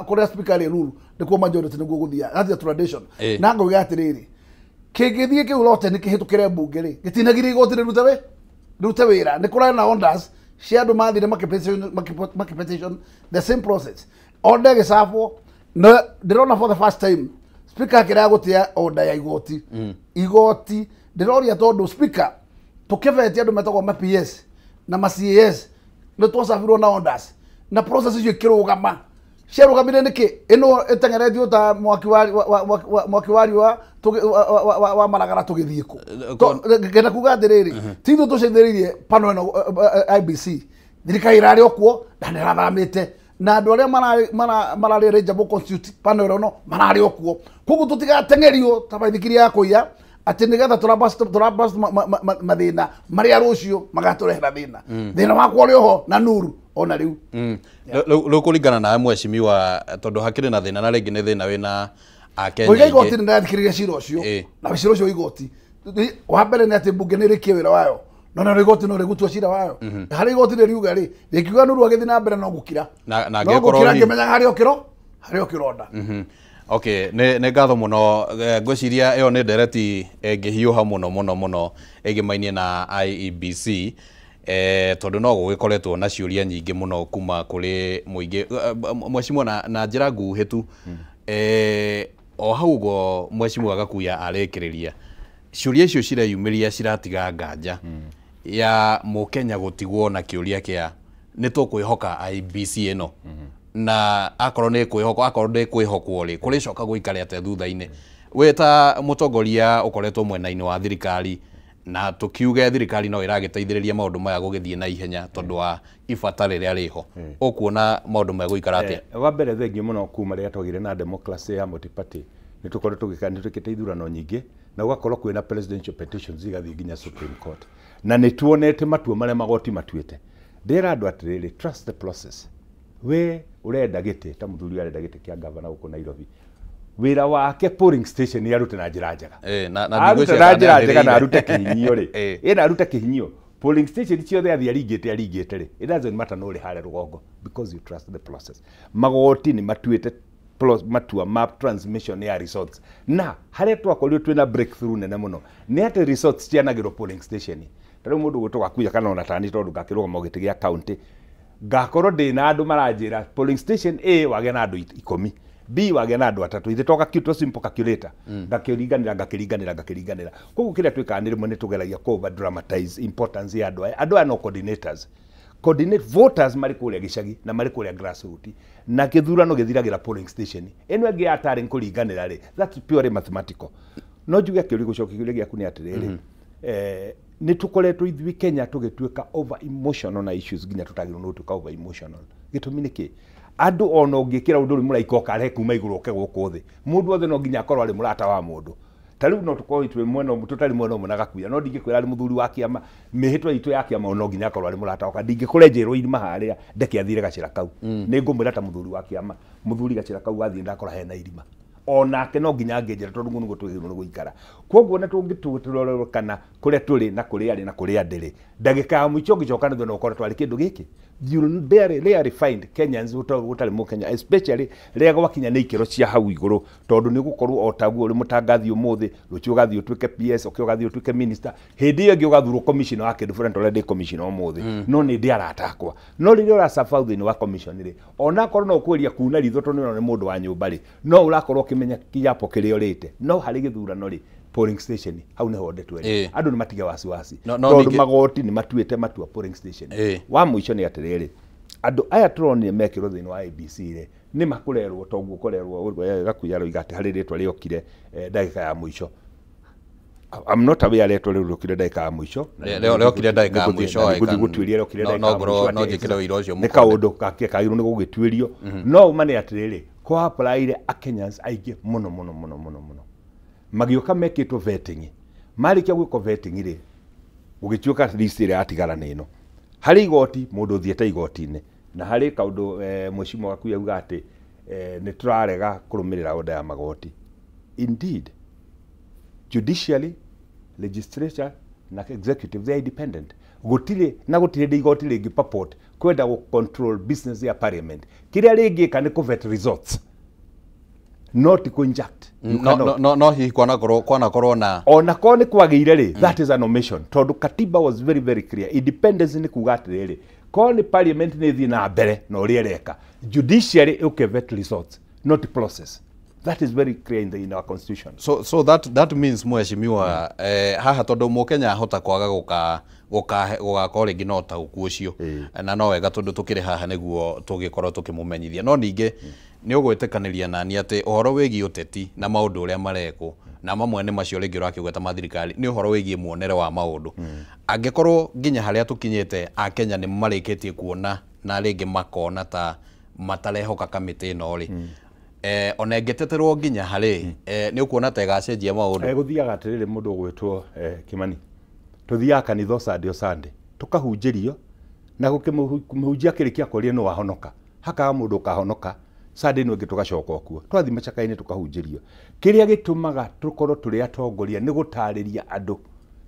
kũrĩa speaker rĩ rule nĩkuo majority nĩguo gũthia. That's the tradition. Na ngauga atĩrĩrĩ, kĩngĩthiĩ kĩu lote nĩ kĩhĩtũkĩre mbunge rĩ, gĩtinagiria igoti rĩrute wĩra. Nĩ kũrarĩ na orders cia andũ mathire makĩ petition the same process, order ĩgĩcabwo, na ndĩrona for the first time speaker akĩrega gũtĩa order ya igoti. Igoti ndĩroria, tondũ speaker tũkĩbetie andũ metagwo ma PS na ma CAS nĩ twacabirwo na orders na process icio ikĩrũgama. Ciarũgamire nĩkĩ? Ĩno ĩteng'eretio ta mwaki wa riũa wa maragara tũgĩthiĩ kũ? Ngenda kuga atĩrĩrĩ, ti ithuĩ tũceithĩrĩirie panel ĩno IEBC, thirikari ĩrarĩ o kuo na nĩ ĩrathamĩte, na andũ arĩa mararĩ eligible constitute panel ĩno mararĩ o kuo. Koguo tũtigateng'erio ta baithikiri ya kũiya atĩ nĩgetha tũrabas mathĩna marĩa rũciũ magatũrehera thĩna. Thĩna wakwa ũrĩ oho na Nuru Ona rĩu. Rĩu kũringana na mheshimiwa, tondũ hakĩrĩ na thĩna, na rĩngĩ nĩ thĩna wĩna Akenya Mũiga igoti aingĩ. nĩ ndathikĩrĩria cira ũcio, na cira ũcio wa igoti, wa mbere nĩ atĩ mbunge nĩ ĩrĩkie wĩra wayo, no na igoti no rĩgutua cira wayo. Harĩ igoti rĩriuga rĩ, rĩkiuga Nuru agĩthiĩ na mbere no gũkira, na no angĩkorwo gũkira ngĩmenyaga harĩ o kĩro harĩ o kĩronda. Okay, nĩ ngatho mũno. Ngwĩciria ĩyo nĩ ndereti ĩngĩhiũha mũno mũno mũno ĩgĩmainie na IEBC, tondũ no gũgĩkoretwo na ciũria nyingĩ mũno kuma kũrĩ mũingĩ. Mheshimiwa, na njĩra nguhĩ tu, o hau ũguo mheshimiwa Gakuya arĩkĩrĩria, ciũria icio cireyumĩria ciratiga nganja ya mũkenya gũtigwo na kĩũria kĩa nĩ tũkwĩhoka IEBC ĩno, na akorwo nĩ kwĩhokwo, akorwo ndĩ kwĩhokwo rĩ, kũrĩcoka gũikare atĩa thutha-inĩ? Wĩ ta mũtongoria ũkoretwo mwena-inĩ wa thirikari, na tũkiuge thirikari no ĩragĩteithĩrĩria maũndũ maya gũgĩthiĩ na ihenya tondũ wa ibata rĩrĩa rĩho, ũkuona maũndũ maya gũikara atĩa? Wa mbere, thengiũ mũno. Kuma rĩrĩa twagĩire na democracy ya multi-party, nĩ tũkoretwo tũgĩka, nĩ twĩkĩte ithurano nyingĩ, na gũgakorwo kwĩna presidential petitions igathiĩ nginya Supreme Court, na nĩ tuonete matua marĩa magoti matuĩte. Ndĩra andũ atĩrĩrĩ, trust the process. We ũrenda gĩtĩ, ta mũthuri arenda gĩtĩ kĩa gavana gũkũ Nairobi, wĩra wake polling station nĩ arute na njĩra njega. Na arute ndigwĩciria na njĩra kana njega na nĩarĩrĩire. Arute kĩhinyio rĩ, ĩna arute kĩhinyio polling station ciothe athiĩ aringĩte rĩ, it doesn't matter no ũrĩ harĩa rũgongo, because you trust the process. Magoti nĩ matuĩte matua ma transmission ya results, na harĩa twakorirwo twĩna breakthrough nene mũno nĩ atĩ results cianagĩrwo polling station. Ta rĩu mũndũ gwĩtwo Gakuya kana ona tani, tondũ ngakĩrũgama gĩtĩ gĩa county, ngakorwo ndĩna andũ maranjĩra polling station A wagĩa na andũ 10, B wagĩa na andũ 3. Ithe to gakiuto simple calculator, ngakĩringanĩra ngakĩringanĩra ngakĩringanĩra. Koguo kĩrĩa twĩkaga nĩ rĩmwe nĩ tũgeragia kũ over dramatize importance ya andũ aya. Andũ aya no coordinators, coordinate voters marĩ kũrĩa gĩcagi na marĩ kũrĩa grassroot, na gĩthurano gĩthiragĩra polling station. Ĩno ĩngĩ ya tarĩ kũringanĩra rĩ, that's purely mathematical. No njuge kĩũria, gũcokia kĩũria gĩaku, nĩ atĩrĩrĩ, nĩ tũkoretwo ithuĩ Kenya tũgĩtuĩka over emotional na issues nginya tũtagĩrĩirwo nĩ gũtuĩka over emotional. Gĩtũmi nĩ kĩ? Andũ ona ũngĩkĩra ũndũ ũrĩ mũraika ũkarehe kuma igũrũ ũke gũkũ thĩ, mũndũ othe no nginya akorwo arĩ mũrata wa mũndũ. Ta rĩu no tũkorwo twĩ mwena ũmwe, tũtarĩ mwena ũmwe na Gakuya, no ndingĩkwĩra arĩ mũthuri wa kĩama, mĩhĩtwa itũ ya kĩama, no nginya akorwo arĩ mũrata wakwa. Ndingĩkũrenjerwo irima harĩa ndeke athire gacĩra kau. Nĩ ngũmwĩra ta mũthuri wa kĩama, mũthuri, gacĩra kau wathiĩ ndakora hena irima, onake no nginya angĩnjĩra, tondũ guo nĩguo twagĩrĩirwo nĩ gũikara. Koguo na tũngĩtũrorerwo kana kũrĩa tũrĩ na kũrĩa arĩ na kũrĩa ndĩrĩ, ndagĩka ya mũico ũngĩcoka nĩ thĩna ũkorwo twarĩ kĩndũ gĩkĩ. You barely rarely find Kenyans ũtarĩ mũkenya, especially rĩrĩa gwakinya nĩ ikĩro cia hau igũrũ, tondũ nĩ gũkorwo o taguo ũrĩ mũtangathi ũmũthĩ, rũciũ ũgathiĩ ũtuĩke PS, ũkĩ ũgathiĩ ũtuĩke minister, hĩndĩ ĩyo ĩngĩ ũgathurwo commissioner wa kĩndũ fulani, tondũ ndĩ commissioner ũmũthĩ, no nĩ ndĩ arata akwa. No rĩrĩa ũracaba thĩinĩ wa commission rĩ, onakorwo no ũkũgeria kuna ritho tondũ nĩ mũndũ wa nyũmba rĩ, no ũrakorwo ũkĩmenya kĩapo kĩrĩa ũrĩte. No harĩ gĩthurano rĩ, polling station hau nĩho ndeto ĩrĩ. Andũ nĩ matige wasiwasi, No tondũ magoti nĩ matuĩte matua polling station. Wa mũico nĩ atĩrĩrĩ, andũ aya tũronire mekĩrwo thĩinĩ wa IEBC rĩ, nĩ makũrerwo toguo kũrerwo. Gakuya aroiga atĩ harĩ rĩtwa rĩokire ndagĩka ya mũico. I'm not aware rĩtwa rĩu rĩokire ndagĩka ya mũico. Rĩokire ndagĩka ya mũico, Na nĩngũthiĩ gũtuĩria rĩokire ndagĩka no ya ngorwo mũico no atĩ njĩkĩre ũira ũcio nĩ mũkonde. kaũndũ kagĩrĩirwo nĩ gũgĩtuĩrio. No ũma nĩ atĩrĩrĩ, kwa applyire Kenyans aingĩ mũno mũno mũno mũno mũno magĩũka mekĩtwo vetting. Marĩkia gwĩkwo vetting rĩ, gũgĩtuĩka list ĩrĩa yatigara nĩ ĩno. Harĩ igoti, mũndũ ũthiĩte igoti-inĩ, na harĩ kaũndũ mheshimiwa waku auga atĩ nĩ tũrarega kũrũmĩrĩra order ya magoti. Indeed, judiciary, legislature na executive, they are independent. Gũtirĩ na gũtirĩ hĩndĩ igoti rĩngĩ purport kwenda gũ control business ya parliament. Kĩrĩa rĩngĩka nĩ kũ results, not kũ inject. You No, cannot. no hihi kwanakorwo na Ona korwo nĩ kwagĩire rĩ, that is an omission, tondũ katiba was very very clear. Independence nĩ kuga atĩrĩrĩ, korwo nĩ parliament nĩ ĩthiĩ na mbere na ũrĩa ĩreka, judiciary ĩũke vet results, not process. That is very clear in our constitution. So that means, mheshimiwa, haha tondu mukenya ahota kwaga guka guka gugakorwo rĩngĩ no taũku ũcio, na no wega tondũ tũkĩrĩ haha nĩguo tũgĩkorwo tũkĩmũmenyithia. No ningĩ nĩ ũgwĩtĩkanĩria nani atĩ ũhoro wĩgiĩ ũteti na maũndũ ũrĩa marekwo, na mamwe nĩ macio rĩngĩ ũrakĩgweta ma thirikari, nĩ ũhoro wĩgiĩ muonere wa maũndũ. Angĩkorwo nginya harĩa tũkinyĩte akenya nĩ marĩkĩtie kuona na rĩngĩ makona ta matarehoka kamĩtĩ ĩno rĩ, ona ĩngĩteterwo nginya harĩ nĩ ũkuona ta ĩgacenjia maũndũ? Gũthiaga atĩrĩrĩ, mũndũ ũgwĩtwo Kimani, tũthiaga kanitha o Sunday o Sunday, tũkahunjĩrio. Na gũkĩmũhunjia kĩrĩkia kũria no wahonoka. Hakaga mũndũ ũkahonoka. Sunday ĩno ĩngĩ tũgacoka kuo. Twathiĩ macaka-inĩ tũkahunjĩrio. Kĩrĩa gĩtũmaga tũkorwo tũrĩ atongoria nĩ gũtarĩria andũ.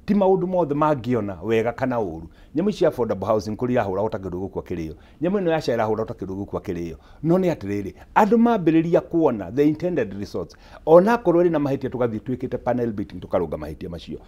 Ti maũndũ mothe mangĩona wega kana ũru. Nyamũ ici affordable housing kũrĩa irahũragwo ta kĩndũ gĩgũkua kĩrĩo. Nyamũ ĩno ya SHA ĩrahũragwo ta kĩndũ gĩgũkua kĩrĩo. No nĩ atĩrĩrĩ, andũ mambĩrĩria kuona the intended results, onakorwo ĩrĩ na mahĩtia tũgathiĩ twĩkĩte panel beating tũkarũnga mahĩtia macio.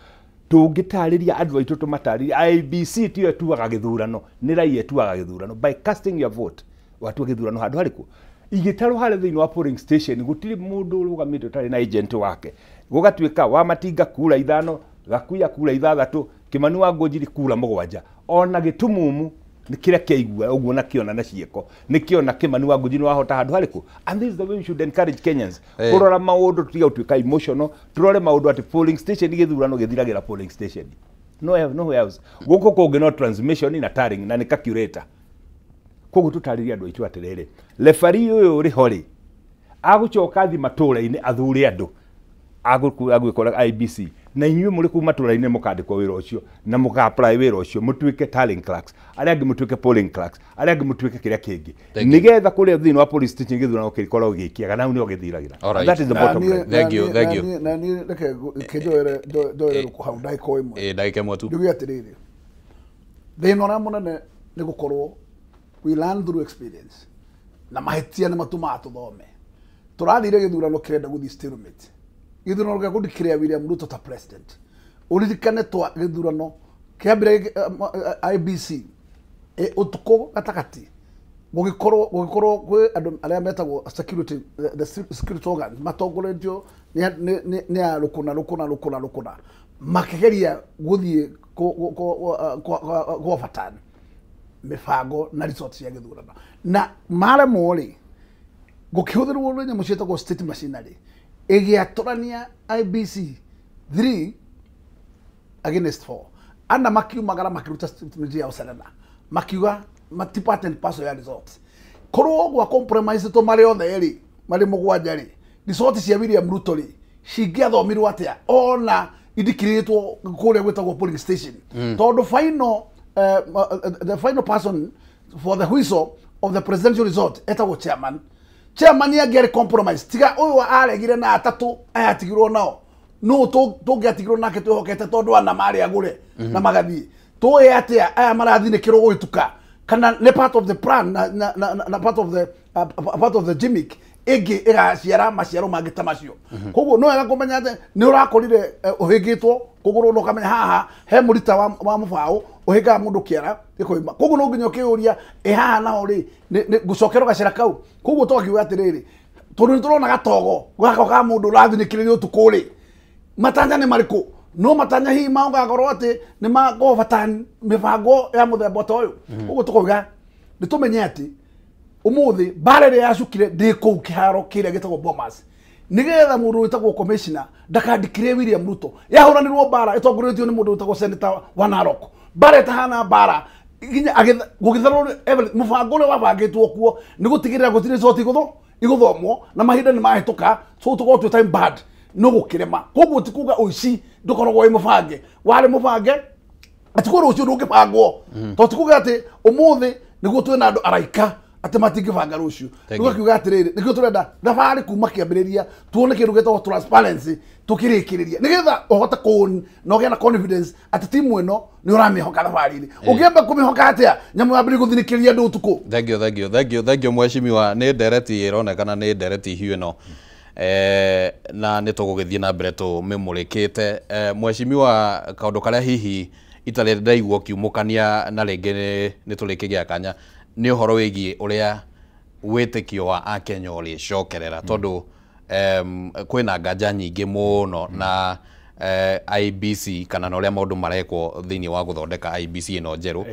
Tũngĩtarĩria andũ aitũ tũmatarĩrie IEBC tiyo ĩtuaga gĩthurano, nĩ raia ĩtuaga gĩthurano. By casting your vote, watua gĩthurano handũ harĩkũ? Igĩtarwo harĩa thĩinĩ wa polling station gũtirĩ mũndũ ũrũgamĩte ũtarĩ na agent wake. Gũgatuĩka wa Matinga kura 5, Gakuya kura 6, Kimani wa Ngũnjiri kura 7. Ona gĩtumumu nĩ kĩrĩa kĩaigua ũguo na kĩona na ciĩko nĩ kĩona Kimani wa Ngũnjiri wahota handũ harĩkũ. And this is the way we should encourage Kenyans. Kũrora maũndũ tũtige gũtuĩka emotional, tũrore maũndũ atĩ polling station gĩthurano gĩthiragĩra polling station. No, nowhere else. Gũkũ kũngĩ no transmission na tallying na nĩ calculator. Koguo tũtarĩrie andũ aitũ atĩrĩrĩ, referee ũyũ ũrĩ ho rĩ, agũcoka thiĩ matũũra-inĩ athure andũ agwĩkora IEBC, na inyuĩ mũrĩ kũu matũũra-inĩ mũkandĩkwo wĩra ũcio na mũka-apply wĩra ũcio, mũtuĩke tallying clerks, arĩa angĩ mũtuĩke polling clerks, arĩa angĩ mũtuĩke kĩrĩa kĩngĩ, nĩgetha kũrĩa thĩinĩ wa police station gĩthurano gĩkorwo gĩkĩega na hau nĩho gĩthiragĩra. That is the bottom line. Thank you, thank you. Na niĩ reke njoere rũkũ hau ndagĩka o ĩmwe. Ndagĩka ĩmwe tu. Njuge atĩrĩrĩ, thĩna ũrĩa mũnene nĩ gũkorwo we learn through experience na mahĩtia nĩ matũmaga tũthome. Tũrathire gĩthurano kĩrenda gũthiĩ stalemate. Gĩthurano gĩa gũdeclare William Ruto ta president. Ũririkane twa gĩthurano kĩambire IEBC ũtukũ gatagatĩ gũgĩkorwo kwĩ andũ arĩa metagwo security, the security organs matongoretio nĩ a rũkũna rũkũna rũkũna rũkũna makĩgeria gũthiĩ kũ mĩbango na results cia gĩthurano na maremwo rĩ gũkĩhũthĩrwo nyamũ ciĩtagwo state machinery ĩgĩatũrania IEBC 3 against 4 ana makiumagara makĩruta statement yao Serena makiuga mati part and parcel ya results korwo gwa compromise to marĩ othe rĩ marĩ mũgwanja rĩ results cia William Ruto rĩ cingĩathomirwo atĩa ona indikirĩtwo kũrĩa gwĩtagwo polling station tondũ final the final person for the whistle of the presidential result etagwo chairman. Chairman angĩarĩ compromise tiga ũyũ aregire na atatũ aya atigirwo nao no tũngĩatigirwo nake twĩhokete tondũ ana marĩ agũre na magathiĩ tũĩ atĩa aya marathinĩkĩrwo gũgĩtuka kana nĩ part of the plan na part of the part of the gimmick ĩngĩ ĩgaciara maciaro mangĩ ta macio. Koguo no wega kũmenya atĩ nĩ ũrakorire ũhĩngĩtwo kũgũrũ na ũkamenya haha he mũrita wa mũbaũ ũhĩngaga mũndũ kĩara gĩkoima. Koguo no nginya ũkĩũria ĩ haha naho rĩ ngũcokerwo gacĩra kau. Koguo twakiuga atĩrĩrĩ tondũ nĩ tũrona gatogo gaka ka mũndũ ũrathinĩkĩrĩria ũtukũ rĩ matanya nĩ marĩkũ? No matanya hihi maũgakorwo atĩ nĩ makũbata mĩbango ya mũthemba ta ũyũ. Koguo tũkauga nĩ tũmenye atĩ ũmũthĩ mbara ĩrĩa yacukire ndĩ kũu kĩharo kĩrĩa gĩtagwo Bomas nĩgetha mũndũ wĩtagwo commissioner ndakandikire William Ruto yahũranĩrwo mbara ĩtongoretio nĩ mũndũ wĩtagwo senator wa Narok mbara ĩtahana mbara nginya gũgĩtharwo mũbango ũrĩa wabangĩtwo kuo nĩ gũtigĩrĩra gũtirĩ result igũthomwo na mahinda nĩ mahĩtũka so tũkorwo twĩ time bad no gũkĩrema. Koguo ti kuga ũici ndũkoragwo wĩ mũbange warĩ mũbange atĩ kwĩ rũciũ ndũngĩbangwo tondũ ti kuga atĩ ũmũthĩ nĩguo twĩna andũ araika atĩ matingĩbanga rũciũ. Tũgakiuga atĩrĩrĩ nĩkĩo tũrenda thabarĩ kuma kĩambĩrĩria tuone kĩndũ gĩtagwo transparency tũkĩrĩkĩrĩria nĩgetha ũhote kũũn na ũgĩe na confidence atĩ timu ĩno nĩ ũramĩhoka thabarĩ-inĩ. Ũngĩamba kũmĩhoka atĩa nyamũ yambĩrĩrie gũthinĩkĩrĩria andũ ũtukũ. Thank you, thank you, thank you, thank you mheshimiwa. Nĩ ndereti ĩronekana nĩ ndereti hiũ ĩno na nĩ tũgũgĩthiĩ na mbere tũmĩmũrĩkĩte. Mheshimiwa, kaũndũ karĩa hihi itarĩ ndaigua ũkiumũkania na rĩngĩ nĩ tũrĩkĩgĩa kanya nĩ ũhoro wĩgiĩ ũrĩa wĩtĩkio wa akenya ũrĩcokerera tondũ kwĩna nganja nyingĩ mũno na IEBC kana na ũrĩa maũndũ marekwo thĩinĩ wa gũthondeka IEBC ĩno njerũ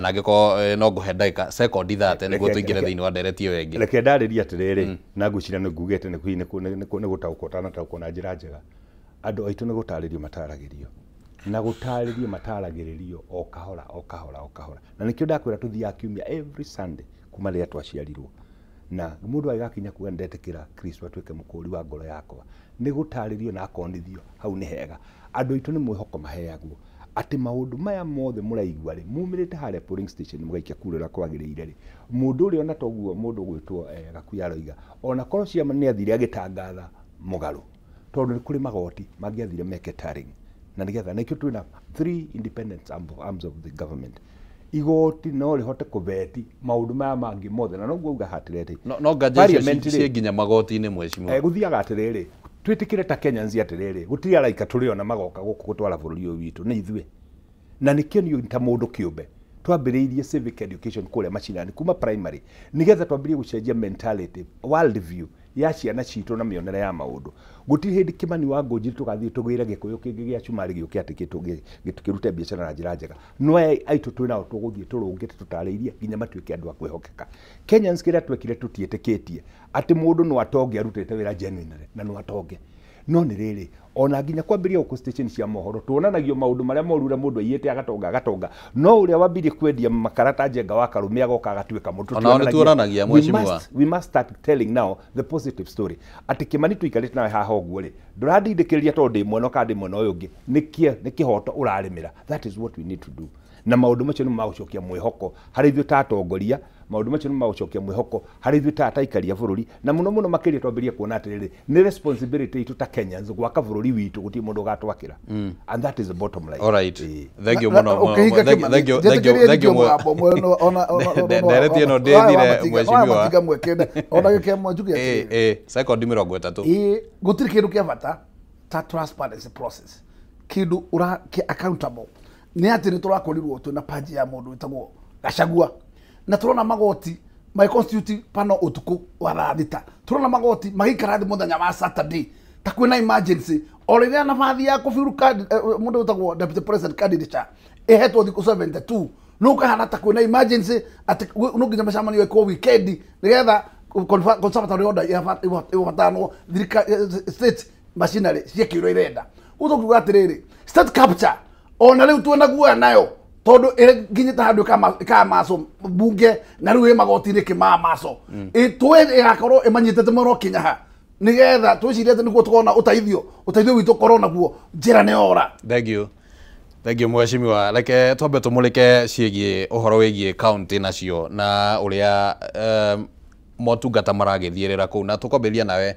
na angĩkorwo no ngũhe ndagĩka sekondi 30 nĩguo tũingĩre thĩinĩ wa ndereti ĩyo ĩngĩ. Reke ndarĩrie atĩrĩrĩ na ngwĩciria nĩ ngugĩte nĩ gũtaũkwo ũtanataũkwo na njĩra njega. Andũ aitũ nĩ gũtarĩrio mataragĩrio na gũtarĩrio mataragĩrĩrio o kahora o kahora o kahora na nĩkĩo ndakwĩra tũthiaga kiumia every Sunday kuma rĩrĩa twaciarirwo na mũndũ agĩgakinya kuga nĩndetĩkĩra Kristo atuĩke mũkũũri wa ngoro yakwa nĩ gũtarĩrio na akonithio hau nĩ hega. Andũ aitũ nĩ mwĩhoko maheagwo. Atĩ maũndũ maya mothe mũraigua rĩ, mumĩrĩte harĩa polling station mũgaikia kura ũrĩa kwagĩrĩire rĩ, mũndũ ũrĩa ona toguo mũndũ ũgwĩtwo Gakuya aroiga, ona korwo ciama nĩ athire agĩtangatha mũgarũ, tondũ nĩ kũrĩ magoti mangĩathire meke tarring, na nĩgetha na ikĩo twĩna 3 independent arms of the government. Igoti no rĩhote kũbeti maũndũ maya mangĩ mothe, na noguo auga hatĩrĩrĩ. No nganja icio ciĩ nginya magoti-inĩ mheshimiwa. Gũthiaga atĩrĩrĩ, twĩtĩkĩre ta Kenyans atĩrĩrĩ, gũtirĩ araika tũrĩ ona magoka gũkũ gũtwara bũrũri ũyũ witũ, nĩ ithuĩ. Na nĩkĩo niĩ ta mũndũ kĩũmbe twambĩrĩirie civic education kũrĩa macinani kuma primary, nĩgetha twambĩrĩrie gũcenjia mentality, world view ya ciana citũ na mĩonere ya maũndũ. Gũtirĩ hĩndĩ Kimani wa Ngũnjiri tũgathiĩ tũgĩre Gĩkũyũ kĩngĩ gĩa cumarĩ gĩũke atĩ kĩrute biacara na njĩra njega. No aya aitũ twĩ nao tũgũthiĩ tũrũngĩte tũtarĩirie nginya matuĩke andũ a kwĩhokeka. Kenyans kĩrĩa twekire tũtiĩtĩkĩtie atĩ mũndũ no atonge arutĩte wĩra genuinely na no atonge. No nĩ rĩrĩ, ona nginya kwambĩrĩria gũkũ station cia mohoro tuonanagio maũndũ marĩa moru ũrĩa mũndũ aiyĩte agatonga agatonga, no ũrĩa wambirie kwendia makara ta Njenga wa Karũme agoka agatuĩka mũndũ. Ona nĩ tuonanagia mheshimiwa. We must start telling now the positive story. Atĩ Kimani tũikarĩte nawe haha ũguo rĩ, ndũrandindĩkĩrĩria tondũ ndĩ mwena kana ndĩ mwena ũyũ ũngĩ, nĩ kĩhoto ũrarĩmĩra. That is what we need to do. Na maũndũ macio nĩ magũcokia mwĩhoko harĩ ithuĩ ta atongoria, maũndũ macio nĩ magũcokia mwĩhoko harĩ ithuĩ ta aikari a bũrũri, na mũno mũno makĩria twambĩrĩrie kuona atĩrĩrĩ, nĩ responsibility itũ ta Kenyans gwaka bũrũri witũ, gũtirĩ mũndũ ũgatwakĩra. And that is the bottom line. All right. Thank you mũno. Thank you, thank you, thank you. Ndereti ĩno ndĩthire mheshimiwa. Ona gĩkĩamwe njuge atĩrĩrĩ. Sekondi 30. Gũtirĩ kĩndũ kĩa bata ta transparency process, kĩndũ ũra accountable. Nĩ atĩ nĩ tũrakorirwo twĩna paji ya mũndũ wĩtagwo Gachagua, na tũrona magoti my constitute pano ũtukũ wa thaa 6, tũrona magoti magĩikara thĩ mũthenya wa Saturday ta kwĩna emergency, o rĩrĩa nabathi ya kũbiru mũndũ wĩtagwo deputy president candidature ĩhetwo thikũ 72, no ũkahana ta kwĩna emergency atĩ no nginya mĩcemanio ĩkwo weekend nĩgetha conservatory order ĩbatanwo state machinery ciĩke ũrĩa irenda. Ũguo tũkiuga atĩrĩrĩ, state capture ona rĩu twĩna guoya nayo tondũ ĩnginyĩte handũ ĩkamaco bunge na rĩu ĩ magoti-inĩ kĩmamaco, tũĩ ĩgakorwo ĩmanyitĩte mũno kinya ha, nĩgetha twĩcirie atĩ nĩguo tũkona ũteithio witũ ũkorwo naguo njĩra nĩ yora. Thank you. Thank you mheshimiwa. Reke twambe tũmũrĩke ciĩgiĩ ũhoro wĩgiĩ county nacio na ũrĩa motungata maragĩthiĩrĩra kũu, na tũkwambĩrĩria nawe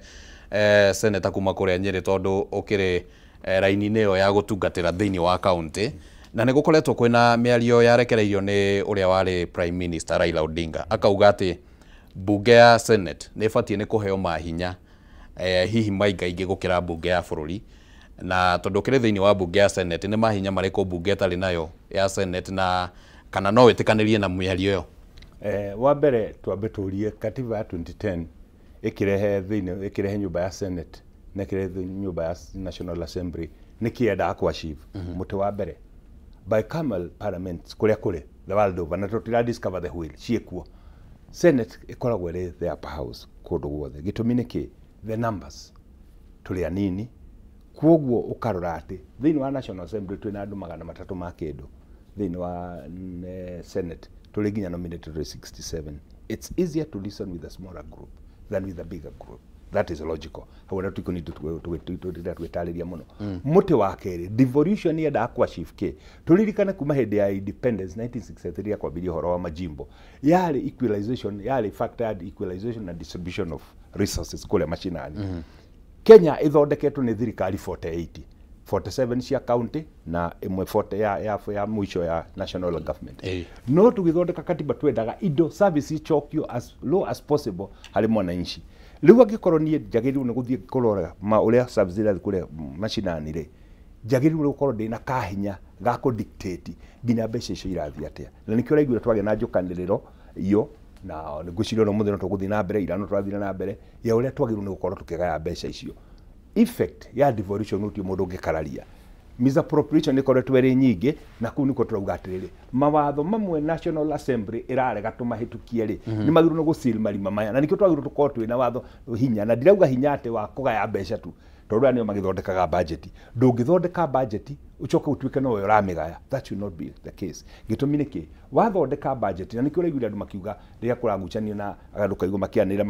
senator kuma kũrĩa Nyĩrĩ tondũ ũkĩrĩ raini-inĩ ĩyo ya gũtungatĩra thĩinĩ wa county, na nĩ gũkoretwo kwĩna mĩario yarekereirio nĩ ũrĩa warĩ Prime Minister Raila Odinga, akauga atĩ mbunge ya Senate nĩ ĩbatiĩ nĩ kũheo mahinya hihi maingaingĩ gũkĩra mbunge ya bũrũri, na tondũ ũkĩrĩ thĩinĩ wa mbunge ya Senate nĩ mahinya marĩkũ mbunge ĩtarĩ nayo ya Senate, na kana no wĩtĩkanĩrie na mĩario ĩyo? Wa mbere twambe tũrie katiba ya 2010 ĩkĩrehe thĩinĩ, ĩkĩrehe nyũmba ya Senate na ĩkĩrehe nyũmba ya National Assembly, nĩkĩ yendaga kũ achieve? Mũtĩ wa mbere, bicameral parliament kũrĩa kũrĩ the world over, na tũtira discover the wheel, ciĩkuo. Senate ĩkoragwo ĩrĩ the upper house kũndũ guothe. Gĩtũmi nĩ kĩ? The numbers tũrĩ anini, kwoguo ũkarora atĩ thĩinĩ wa National Assembly twĩna andũ 300 ma kĩndũ, thĩinĩ wa Senate tũrĩ nginya nominated 67. It's easier to listen with a smaller group than with a bigger group. That is logical. Hau na tukuni twĩtarĩria mũno. Mũtĩ wa kerĩ, devolution yendaga kũ achieve kĩ? Tũririkane kuma hĩndĩ ya independence 1963 ya kwambĩrĩria ũhoro wa majimbo, yarĩ equalization, yarĩ factor ya equalization na distribution of resources kũrĩa macinani. Kenya ĩthondeketwo nĩ thirikari 48, 47 cia county na ĩmwe 40 ya mũico ya national government. No tũgĩthondeka katiba twendaga indo service icokio as low as possible harĩ mwananchi. Rĩu angĩkorwo niĩ njagĩrĩirwo nĩ gũthiĩ kũrora ũrĩa service irathiĩ kũrĩa macinani rĩ, njagĩrĩirwo nĩ gũkorwo ndĩna kahinya ga kũ dictate nginya mbeca icio irathiĩ atĩa. Na nĩkĩo ũraiguire twagĩa na njũkanĩrĩro iyo, na ngwĩciria ona ũmũthĩ no tũgũthiĩ na mbere, ira no tũrathire na mbere ya ũrĩa twagĩrĩirwo nĩ gũkorwo tũkĩgaya mbeca icio. Effect ya devolution gũtirĩ mũndũ ũngĩkararia. Misappropriation ĩkoretwo ĩrĩ nyingĩ, na kũu nĩkuo tũrauga atĩrĩrĩ, mawatho mamwe National Assembly ĩrarega tũmahĩtũkie rĩ, nĩ magĩrĩirwo nĩ gũcil marima maya, na nĩkĩo twagĩrĩirwo tũkorwo twĩna watho hinya. Na ndirauga hinya atĩ wa kũgaya mbeca tu, tondũ aya nĩo magĩthondekaga budget. Ndũngĩthondeka budget ũcoke ũtuĩke nowe ũramĩgaya, that should not be the case. Gĩtũmi nĩ kĩ? Wathondeka budget, na nĩkĩo ũraiguire andũ makiuga rĩrĩa kũragucanio na andũ kaigua makĩanĩrĩra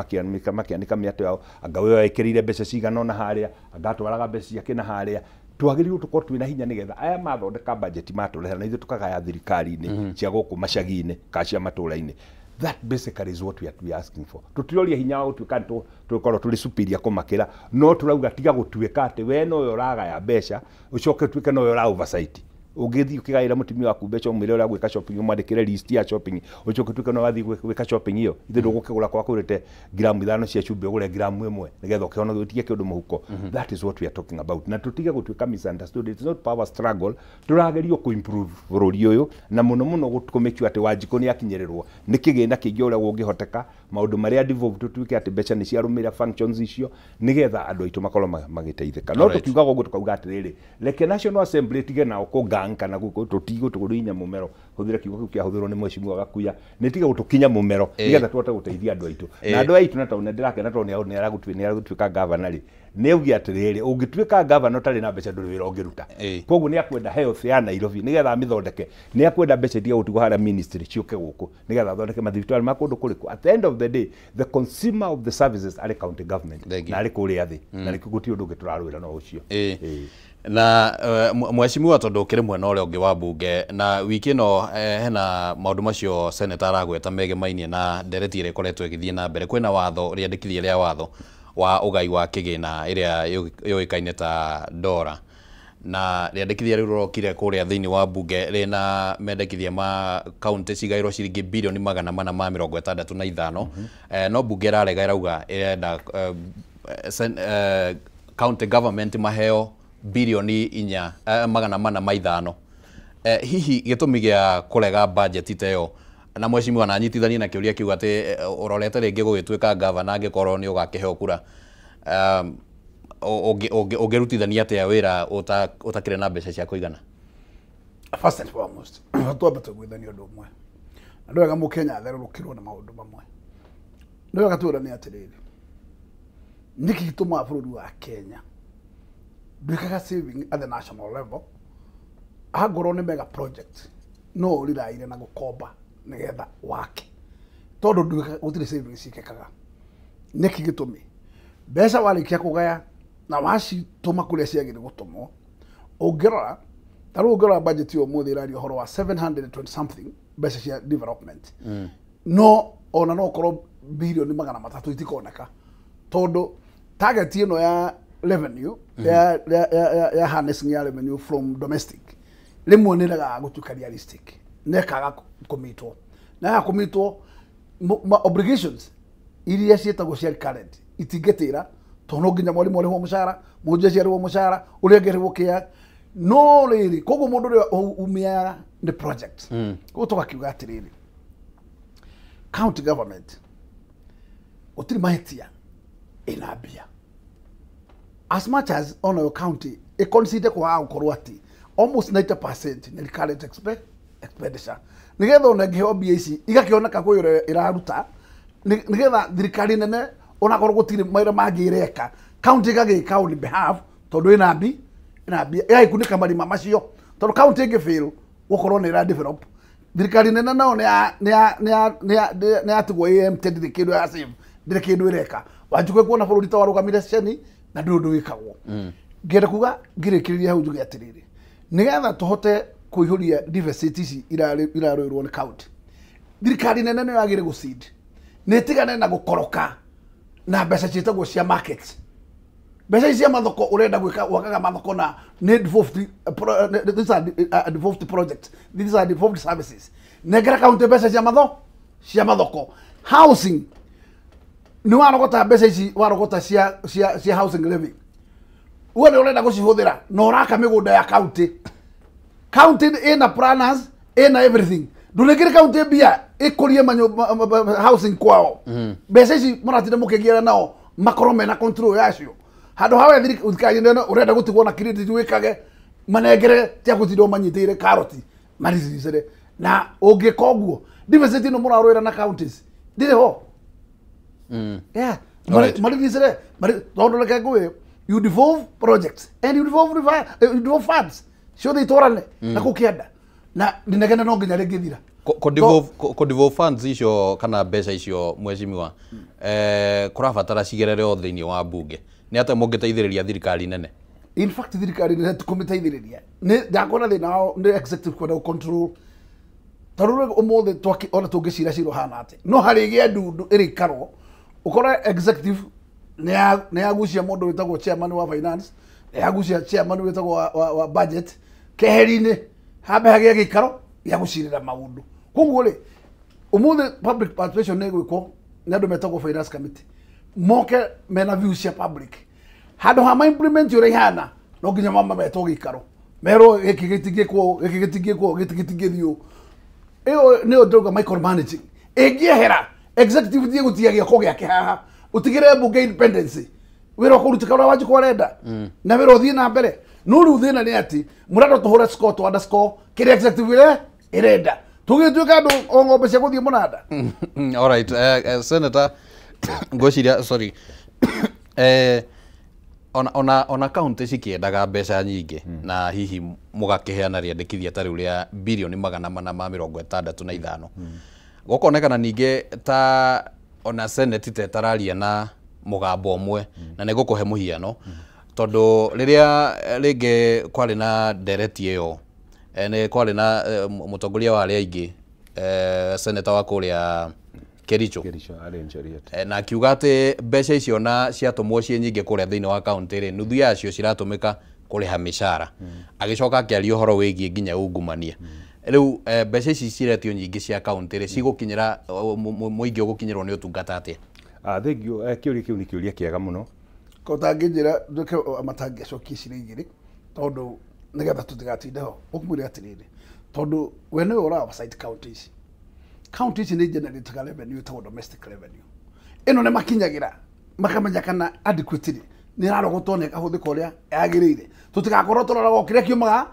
makĩanĩka mĩatũ yao, anga ũyũ ekĩrĩire mbeca cigana ũna harĩa, anga atwaraga mbeca ciake na harĩa. Twagĩrĩirwo tũkorwo twĩna hinya nĩgetha aya mathondeka budget matũrehera na ithuĩ tũkagaya thirikari-inĩ cia gũkũ macagi-inĩ kana cia matũra-inĩ. That basically is what we are asking for. Tũtiroria hinya wa gũtuĩka nĩ tũkorwo tũrĩ superior kũmakĩra, no tũrauga tiga gũtuĩka atĩ we nowe ũragaya mbeca ũcoke ũtuĩke nowe ũra oversight. Ũngĩthiĩ ũkĩgaĩra mũtumia waku mbeca ũmwĩre ũrĩa gwĩka shopping, ũmwandĩkĩre list ya shopping, ũcoke ũtuĩke no wathiĩ gwĩka shopping ĩyo, ithe ndũgũkĩgũra kwa kũrĩte gramu 5 cia cumbĩ ũgũre gramu 1 nĩgetha ũkĩhonoke ũtige kĩndũ mũhuko. That is what we are talking about. Na tũtige gũtuĩka misunderstood. It's not power struggle. Tũragerio kũ improve bũrũri ũyũ na mũno mũno kũ make sure atĩ Wanjikũ nĩ akinyĩrĩrwo nĩ kĩgĩna kĩingĩ ũrĩa kũngĩhoteka, maũndũ marĩa devolved tũtuĩke atĩ mbeca nĩ ciarũmĩrĩra functions icio nĩgetha andũ aitũ makorwo magĩteithĩka. No tũkiugaga ũguo tũkauga atĩrĩrĩ, reke National Assembly tige nao kũgang kana gũtũtigũ tũkũrinya mũmero, hũthĩra kiugo kĩu kĩahũthĩrwo nĩ mheshimiwa Gakuya, nĩ tige gũtũkinya mũmero nĩgetha tũhote gũteithia andũ aitũ. Na andũ aitũ na tondũ nĩ ndĩrakena tondũ nĩ aragũtuĩka governor rĩ, nĩ auge atĩrĩrĩ, ũngĩtuĩka governor ũtarĩ na mbeca ndũrĩ wĩra ũngĩruta. Koguo nĩ akwenda health ya Nairobi nĩgetha amĩthondeke, nĩ akwenda mbeca itige gũtigwo harĩa ministry ciũke gũkũ nĩgetha athondeke mathibitarĩ ma kũndũ kũrĩkũ. At the end of the day, the consumer of the services arĩ county government na arĩ kũrĩa thĩ, na nĩkĩo gũtirĩ ũndũ ũngĩ tũrarũĩra no ũcio. Na mheshimiwa, tondũ ũkĩrĩ mwena ũrĩa ũngĩ wa mbunge na wiki ĩno hena maũndũ macio senator aragweta megemainie na ndereti ĩrĩa ĩkoretwo ĩgĩthiĩ na mbere. Kwĩna watho rĩandĩkithia rĩa watho wa ũgai wa kĩgĩna ĩrĩa yũĩkaine ta DORA, na rĩandĩkithia rĩu rĩrokire kũrĩa thĩinĩ wa mbunge rĩna mendekithia ma kaunti cigaĩrwo ciringi bilioni 465. No mbunge ĩrarega, ĩrauga ĩrenda county government maheo bilioni 4 405. Hihi gĩtũmi gĩa kũrega budget ta ĩyo, na mheshimiwa na anyitithanie na kĩũria kĩu atĩ ũrorete rĩngĩ gũgĩtuĩka governor angĩkorwo nĩ ũgakĩheo kura, ũngĩrutithania atĩa wĩra ũtakĩrĩ na mbeca cia kũigana? First and foremost, twambe tũiguithanie ũndũ ũmwe, na nĩ wega mũkenya atherũrũkĩrwo nĩ maũndũ mamwe. Nĩ wega twĩrane atĩrĩrĩ, nĩkĩ gĩtũmaga bũrũri wa Kenya ndwĩkaga saving at the national level? Angorwo nĩ mega project no ũriraire na gũkomba nĩgetha wake, tondũ gũtirĩ savings ciĩkĩkaga. Nĩkĩ gĩtũmi? Mbeca warĩkia kũgaya na wacitũma kũrĩa ciagĩrĩire gũtũmwo, ũngĩrora ta rĩu ũngĩrora budget ya ũmũthĩ ĩraria ũhoro wa 720 something mbeca cia development, no ona no ũkorwo bilioni 300 itikoneka, tondũ target ĩno ya revenue ya harnessing ya revenue from domestic rĩmwe nĩ ĩregaga gũtuĩka realistic, na ĩkaga kũmitwo, na yaga kũmitwo obligations iria ciĩtagwo cia recurrent itingĩtĩra, tondũ no nginya mwarimũ arĩhwo mũcara, mũjeshi arĩhwo mũcara, ũrĩa ũngĩ arĩhwo kĩa no rĩrĩ. Koguo mũndũ ũrĩa umiaga nĩ project. Koguo tũgakiuga atĩrĩrĩ, county government gũtirĩ mahĩtia, ĩna mbia as much as onayo county ĩconsider kwaga gũkorwo atĩ almost 90% nĩ recurrent expenditure, nĩgetha ona ĩngĩheo mbia ici igakĩoneka kwĩ ũrĩa ĩraruta, nĩgetha thirikari nene onakorwo gũtirĩ mawĩra mangĩ ĩreka, county ĩgagĩka on behalf, tondũ ĩna mbia ĩgagĩkunĩka marima macio, tondũ county ĩngĩ fail gũkorwo nĩ ĩra develop, thirikari nene nayo nĩ yatigwo ĩ empty, ndĩrĩ kĩndũ ya save, ndĩrĩ kĩndũ ĩreka. Wanjikũ kuona bũrũri ta warũgamire ceni na ndũrĩ ũndũ wĩkagwo. Ngĩenda kuga ngĩrĩkĩrĩria hau njuge atĩrĩrĩ, nĩgetha tũhote kũihũria deficit ici irarũĩrwo nĩ county, thirikari nene nĩyo yagĩrĩire gũcede, nĩ ĩtigane na gũkoroka na mbeca ciĩtagwo cia market, mbeca ici cia mathoko. Ũrenda gwĩka wakaga mathoko na nĩ devolved, these are devolved project, these are devolved services. Nengera county mbeca cia mathoko. Housing nĩ warogota mbeca ici, warogota cia housing levy, we nĩ ũrenda gũcihũthĩra na ũraka mĩgũnda ya county. County ĩna planners, ĩna everything. Ndũnengere county mbia ĩkũrie housing kwao. Mbeca ici mũratinda mũkĩgiana nao makorwo mena control yacio, handũ hawe thirikari nene ũrenda gũtigwo na credit wĩkage manengere tia gũtinda manyitĩire karoti maricicire. Na ũngĩka ũguo deficit ĩno mũrarũĩra na counties ndĩrĩ ho. Yeah. Maricicire tondũ reke ngwĩre, you devolve projects and you devolve funds ciothe itwarane na kũu kĩanda na ndinegene no nginya rĩngĩthira. Kũ devolve funds icio kana mbeca icio, mheshimiwa, kũrabatara cigerere o thĩinĩ wa mbunge. Nĩ atĩa mũngĩteithĩrĩria thirikari nene? In fact thirikari nĩ kũmĩteithĩrĩria nĩ ndakuona thĩna wao nĩ executive kwenda control tondũ rĩu ũmũthĩ twaki ona tũngĩcira cira ũhana atĩ no harĩgĩa ndundu ĩrĩikarwo ũkore executive nĩ yagucia mũndũ wĩtagwo chairman wa finance, nĩ yagucia chairman wĩtagwo wa budget keheri-inĩ hambe hagĩe gĩikaro gĩa gũcirĩra maũndũ. Koguo rĩ ũmũthĩ public participation nĩ ĩgwĩkwo nĩ andũ metagwo finance committee moke mena views cia public handũ ha ma implement ũrĩa ihana no nginya mama metwo gĩikaro merwo gĩkĩ gĩtingĩkwo gĩkĩ gĩtingĩkwo gĩkĩ gĩtingĩthiĩ. Ĩyo nĩyo ndĩrauga micromanaging ĩngĩehera executive thiĩ gũtiga gĩoko gĩake haha ũtigĩre mbunge independence wĩra ũkũrutĩka ũrĩa Wanjikũ arenda na wĩra ũthiĩ na mbere. No rĩu thĩna nĩ atĩ mũrenda tũhũre score to underscore kĩrĩa executive ĩrĩa ĩrenda tũgĩtuĩka andũ o ng'ombe cia gũthiĩ mũnanda. All right, Senator ngwĩciria sorry ona kaunti cikĩendaga mbeca nyingĩ na hihi mũgakĩheana rĩendekithia ta rĩu rĩa birioni 465 gũkonekana ningĩ ta ona Senate ta ĩtararia na mũgambo ũmwe na nĩ ngũkũhe mũhiano tondũ rĩrĩa rĩngĩ kwarĩ na ndereti ĩyo nĩ kwarĩ na mũtongoria wa arĩa aingĩ senator wa kũrĩa Kericho na akiuga atĩ mbeca icio na ciatũmwo ciĩ nyingĩ kũrĩa thĩinĩ wa kaunti rĩ nuthu yacio ciratũmĩka kũrĩha mĩcara. Agĩcoka akĩaria ũhoro wĩgiĩ nginya ungumania. Rĩu mbeca ici ciretio nyingĩ cia kaunti rĩ cigũkinyĩra mũingĩ ũgũkinyĩrwo nĩ ũtungata atĩa? Thank you. Kĩũria kĩu nĩ kĩũria kĩega mũno. Ko tangĩnjĩra nduĩke matangĩacokia ciria igĩrĩ tondũ nĩgetha tũtigatinde ho ũkũmwĩre atĩrĩrĩ tondũ we nĩwe ũra oversight county ici. County ici nĩ generate revenue ĩtagwo domestic revenue. Ĩno nĩ makinyagĩra makamenya kana adequately nĩ ĩrarogotwo na ĩkahũthĩka ũrĩa yagĩrĩire. Tũtigakorwo tũroraga kĩrĩa kiumaga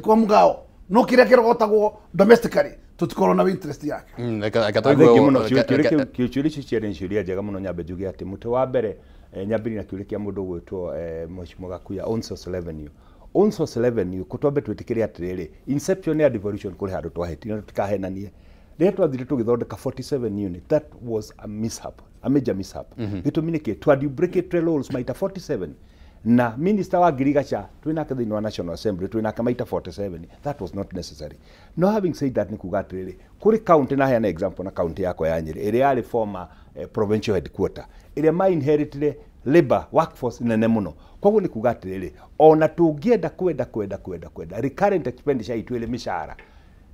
kwa mũgao no kĩrĩa kĩrogotagwo domestically tũtikorwo na interest yake. Kĩũria icio cierĩ nĩ ciũria njega mũno. Nyambe njuge atĩ mũtĩ wa mbere nyambĩrĩrie na kĩũria kĩa mũndũ ũgwĩtwo Mheshimiwa Gakuya, own source revenue. Own source revenue kũtwambe twĩtĩkĩre atĩrĩrĩ inception ya devolution kũrĩ handũ twahĩtire na tũtikahenanie. Rĩrĩa twathire tũgĩthondeka 47 unit, that was a mishap, a major mishap. Gĩtũmi nĩ kĩ twa duplicate roles maita 47 na minister wa ngirigaca twĩnake thĩinĩ wa National Assembly twĩnake maita 47. That was not necessary. No having said that nĩ kuga atĩrĩrĩ kũrĩ county na heana example na county yakwa ya Nyĩrĩ ĩrĩa yarĩ former provincial headquarter ĩrĩa ma inheritire labor workforce nene mũno. Koguo nĩ kuga atĩrĩrĩ ona tũngĩenda kwenda kwenda kwenda kwenda recurrent expenditure itũ ĩrĩ mĩcara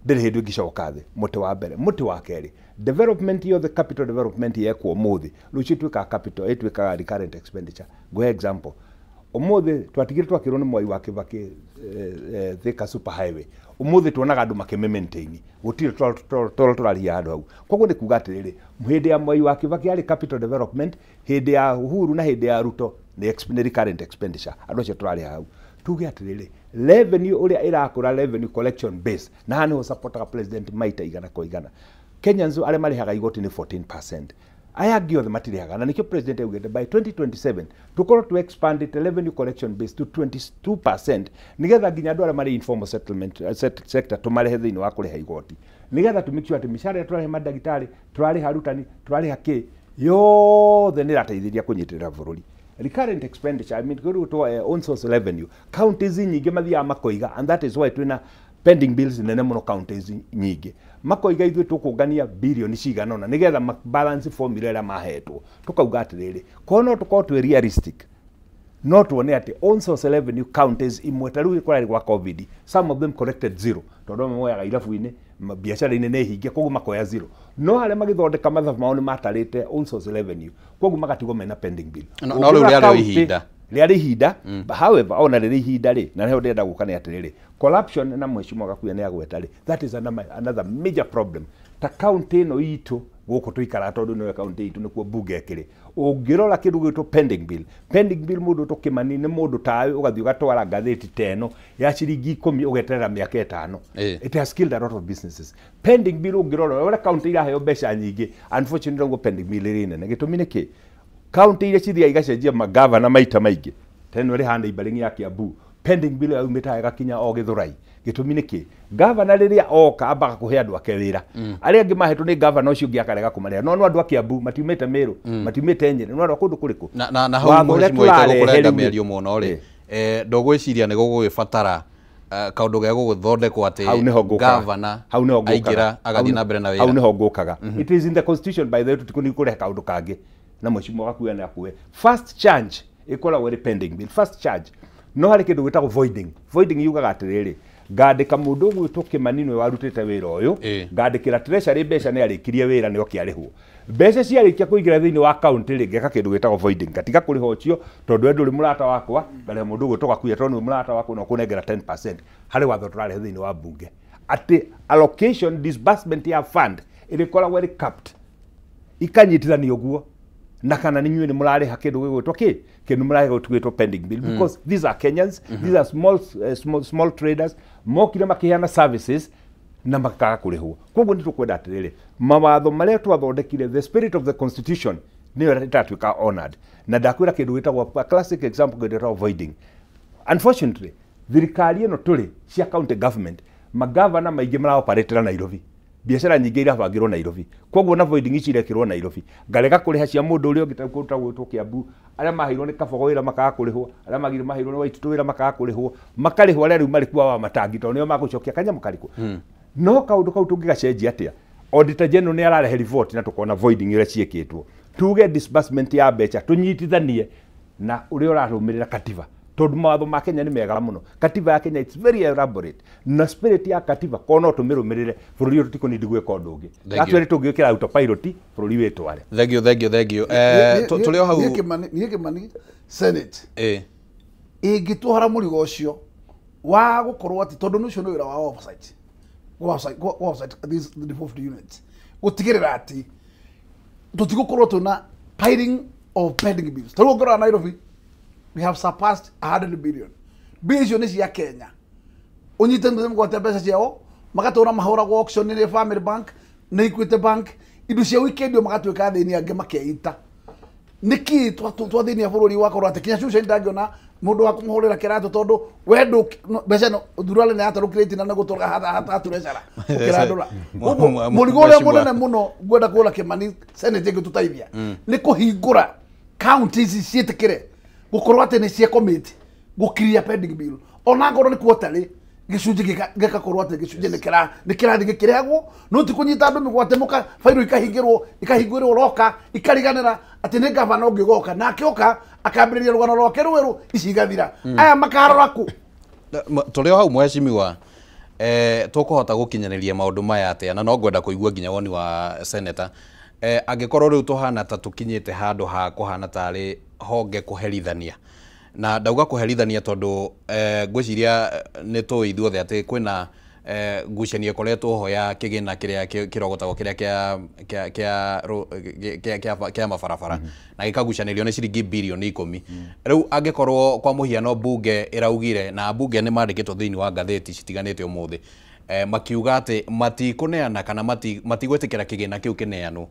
ndĩrĩ hĩndĩ ĩngĩcoka thĩ. Mũtĩ wa mbere. Mũtĩ wa kerĩ, development yothe capital development yekwo ũmũthĩ rũciũ ĩtuĩkaga capital ĩtuĩkaga recurrent expenditure. Ngũhe example ũmũthĩ twatigire twakĩrwo nĩ Mwai wa Kibaki Thika super highway ũmũthĩ tuonaga andũ makĩmĩ maintain gũtirĩ toro tũraria handũ hau. Koguo nĩ kuga atĩrĩrĩ hĩndĩ ya Mwai wa Kibaki yarĩ capital development, hĩndĩ ya Uhuru na hĩndĩ ya Ruto nĩ recurrent expenditure andũ acio tũrarĩha hau. Tuge atĩrĩrĩ revenue ũrĩa ĩrakũra revenue collection base na haha nĩho supportaga president maita igana kwa igana. Kenyans arĩa marĩhaga igoti nĩ 14%. Aya angĩ othe matirĩhaga na nĩkĩo president augĩte by 2027 tũkorwo tu expand the revenue collection base to 22% nĩgetha nginya andũ arĩa marĩ informal settlement sector tũmarehe thĩinĩ wa kũrĩha igoti nĩgetha tũ make sure atĩ mĩcara ĩrĩa tũrarĩha mandagĩtarĩ tũrarĩha arutani tũrarĩha kĩ yothe nĩ ĩrateithĩrĩria kũnyitĩrĩra bũrũri. Recurrent expenditure, I mean, to own source revenue counties nyingĩ mathiaga makoiga and that is why twĩna pending bills nene mũno counties nyingĩ makoiga ithuĩ tũkũngania birioni cigana ũna nĩgetha balance formula ĩrĩa mahetwo. Tũkauga atĩrĩrĩ korwo no tũkorwo twĩ realistic no tuone atĩ own source revenue counties imwe ta rĩu kũrarĩ gwa COVID some of them collected zero tondũ amwe moyaga irabu-inĩ biacara-inĩ nĩ hinge koguo makoya zero no harĩa magĩthondeka mathabu mao nĩ matarĩte own source revenue koguo magatigwo mena pending bill. No rĩu rĩarĩ ihinda rĩarĩ ihinda. However ona rĩrĩ ihinda rĩ na nĩho ndĩrenda gũka nĩ atĩrĩrĩ corruption na Mheshimiwa Gakuya nĩ agweta rĩ that is another major problem ta county ĩno itũ gũkũ tũikaraga tondũ nĩyo county itũ nĩkuo mbunge ĩkĩrĩ. Ũngĩrora kĩndũ gĩtwo pending bill, pending bill mũndũ ũtwo Kĩmani nĩ mũndũ tawe ũgathiĩ ũgatwara ngathĩti ta ĩno ya ciringi 10 ũgeterera mĩaka 5. It has killed a lot of businesses. Pending bill ũngĩrora ũrĩa county iraheo mbeca nyingĩ unfortunately ũguo pending bill ĩrĩ nene. Gĩtũmi nĩ kĩ? County iria cithiaga igacenjia magavana maita maingĩ ta ĩno ĩrĩ haha neighboring ya Kiambu pending bill yaumĩte ĩgakinya o Gĩthũrai. Gĩtũmi nĩ kĩ? Gavana rĩrĩa oka ambaga kũhe andũ ake wĩra arĩa angĩ mahetwo nĩ gavana ũcio ũngĩ akarega kũmarĩha no no andũ a Kiambu matiumĩte Meru matiumĩte Nyĩrĩ no andũ a kũndũ kũrĩkũ na hau mheshimiwa itegũkũrenga mĩario mũno rĩ Ndũgwĩciria nĩ gũgũgĩbatara kaũndũ ge gũgũthondekwo atĩ gavana aingĩra agathiĩ na mbere na wĩra? Hau nĩho ngũkaga. It is in the constitution, by the way, tũtikũni kũrehe kaũndũ kangĩ na mheshimiwa gakuya na akue. First charge ĩkoragwo ĩrĩ pending bill, first charge. No harĩ kĩndũ gĩtagwo voiding. Voiding yugaga atĩrĩrĩ, ngandĩka mũndũ ũgwĩtwo Kĩmani nĩwe warutĩte wĩra ũyũ, ngandĩkĩra treasury mbeca nĩ arĩkirie wĩra nĩ oke arĩhwo. Mbeca ciarĩkia kũingĩra thĩinĩ wa county rĩ, ngeka kĩndũ gĩtagwo voiding, ngatiga kũrĩha ũcio tondũ we ndũrĩ mũrata wakwa, ngarĩha mũndũ ũgwĩtwo Gakuya tondũ nĩwe mũrata wakwa na ũkũnengera 10%. Harĩ watho tũrarehe thĩinĩ wa bunge atĩ allocation disbursement ya fund ĩrĩkoragwo ĩrĩ capped, ikanyitithanio ũguo na kana nĩ inyuĩ nĩ mũrarĩha kĩndũ gĩgwĩtwo kĩ kĩndũ mũrarĩha gĩtwĩtwo pending bill, because these are Kenyans, these are small traders mokire makĩheana services na makaga kũrĩhwo. Koguo nĩ tũkwenda atĩrĩrĩ, mawatho marĩa twathondekire, the spirit of the constitution nĩyo ĩtatuĩka honored. Na ndakwĩra kĩndũ gĩtagwo a classic example, kĩndũ gĩtagwo voiding. Unfortunately, thirikari ĩno tũrĩ cia county government, magavana maingĩ maraoperatĩra Nairobi, biacara nyingĩ irabangĩrwo Nairobi, koguo na voiding ici irekĩrwo Nairobi. Ngarega kũrĩha cia mũndũ ũrĩa ũngĩ ta gwĩtwo Kiambu, arĩa maheirwo nĩ Kabogo wĩra makaga kũrĩhwo, arĩa magire maheirwo nĩ Waititu wĩra makaga kũrĩhwo, makarĩhwo arĩa rĩu marĩ kuo wa matangi tondũ nĩo magũcokia kanyamũ karĩkũ. No kaũndũ kau tũngĩgacenjia atĩa? Auditor General nĩ ararehe report na tũkona voiding ũrĩa ciĩkĩtwo, tuge disbursement ya mbeca tũnyitithanie na ũrĩa ũrarũmĩrĩra katiba, tondũ mawatho ma Kenya nĩ mega mũno. Katiba ya Kenya, it's very elaborate, na spirit ya katiba korwo no tũmĩrũmĩrĩre bũrũri ũyũ tũtikũnindi gwĩka ũndũ ũngĩ. Thank you. Actually tũngĩkĩra autopilot bũrũri wĩtware. Thank you, thank you, thank you. Tũrĩ o hau. Niĩ Kĩmani, Senate ĩngĩtwara mũrigo ũcio wa gũkorwo atĩ tondũ nĩ ũcio nĩ wĩra wa oversight, oversight these devolved units, gũtigĩrĩra atĩ tũtigũkorwo twĩna piling of pending bills. Tarĩu ũngĩrora Nairobi, we have surpassed 100 billion. Mbia icio nĩ cia Kenya, ũnyite mĩgwate mbeca ciao magatũra mahũragwo auction nĩ Family Bank, nĩ Equity Bank, indo cia weekend magatuĩka thĩini, angĩ makeita nĩkĩ twathĩnia bũrũri wakorwo atĩ kinya cuca ndangĩona mũndũ wa kũmũhũrĩra kĩratũ tondũ we ndũ mbeca ĩno thurale nĩ yatarũkire itina na gũtũra hatura ũkĩrandũra. Ũguo mũrigo ũrĩa mũnene mũno ngwenda kuona Kĩmani Senate ĩngĩtũteithia nĩ kũhingũra county ici ciĩtĩkĩre gũkorwo atĩ nĩ cia commit gũkiria pending bill, ona ngorwo nĩ quarterly, gĩcunjĩ gĩgakorwo atĩ gĩcunjĩ nĩ kĩrathiĩ gĩkĩrehagwo, no ti kũnyita andũ mĩgwate mũka bairũ ikahingĩrwo ikahingũrĩrwo roka ikariganĩra atĩ nĩ gavana ũngĩ ũgoka nake oka akambĩrĩria rũgano rwake rwerũ, ici igathira, aya makarora kũ? Tũrĩ o hau mheshimiwa, tũkũhota gũkinyanĩria maũndũ maya atĩa? Na no ngwenda kũigua nginya woni wa senator, angĩkorwo rĩu tũhana ta tũkinyĩte handũ ha kũhana tarĩ honge kũherithania. Na ndauga kũherithania tondũ ngwĩciria nĩ tũĩ ithuothe atĩ kwĩna ngucanio ĩkoretwo ho ya kĩgĩna kĩrĩa kĩrogotagwo kĩrĩa kĩa mabarabara na gĩkagucanĩrio nĩ ciringi birioni 10. Rĩu angĩkorwo kwa mũhiano bunge ĩraugire, na bunge nĩ mandĩkĩtwo thĩinĩ wa ngathĩti citiganĩte ũmũthĩ, makiuga atĩ matikũneana kana matigwĩtĩkĩra kĩgĩna kĩu kĩneanwo